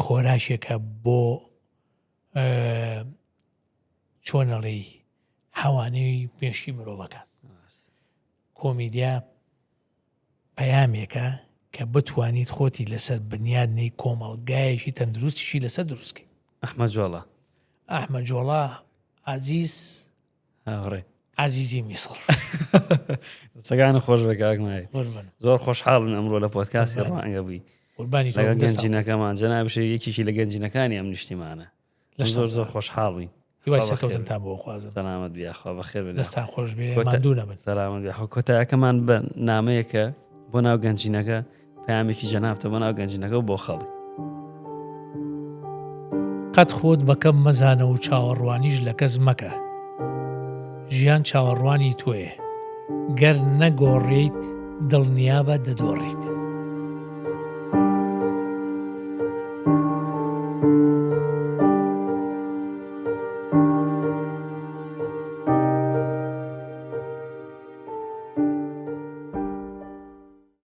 خۆراکێکە بۆ چۆنەڵێی حەوانەوی مێشکی مرۆڤەکان کۆمیدیا پەیامێکە کە بتوانیت خۆتی لەسەر بنیادنی کۆمەڵگایەکی تەندروستیشی لەسەر دروستکەی ئەحمە جۆڵا ئەحمە جۆڵا عزیز هاوڕێ عزیزی میسڕ سەگانە خۆش بە کاک ماهر زۆر خۆشحاڵن ئەمڕۆ لە پۆدکاستی ڕوانگە بووی قوربانی لەگەڵ گەنجینەکەمان جەنابیشی یەکێکی لە گەنجینەکانی ئەم نیشتیمانە زۆر زۆر خۆشحاڵ بووین هیوای سەرکەوتنتان بۆ خوازم سەلامەت بی یاخوا بەخێر بێن دەستان خۆش بێ ماندوو نەبن سەلامەت بی یاخوا کۆتایەکەمان بە نامەیەکە بۆ ناو گەنجینەکە پەیامێکی جەنابتە بۆ ناو گەنجینەکە و بۆ خەڵک. قەت خۆت بە کەم مەزانە و چاوەڕوانیش لە کەس مەکە. ژیان چاوەڕوانی تۆیە. گەر نەگۆڕێیت دڵنیابە دەدۆڕێیت.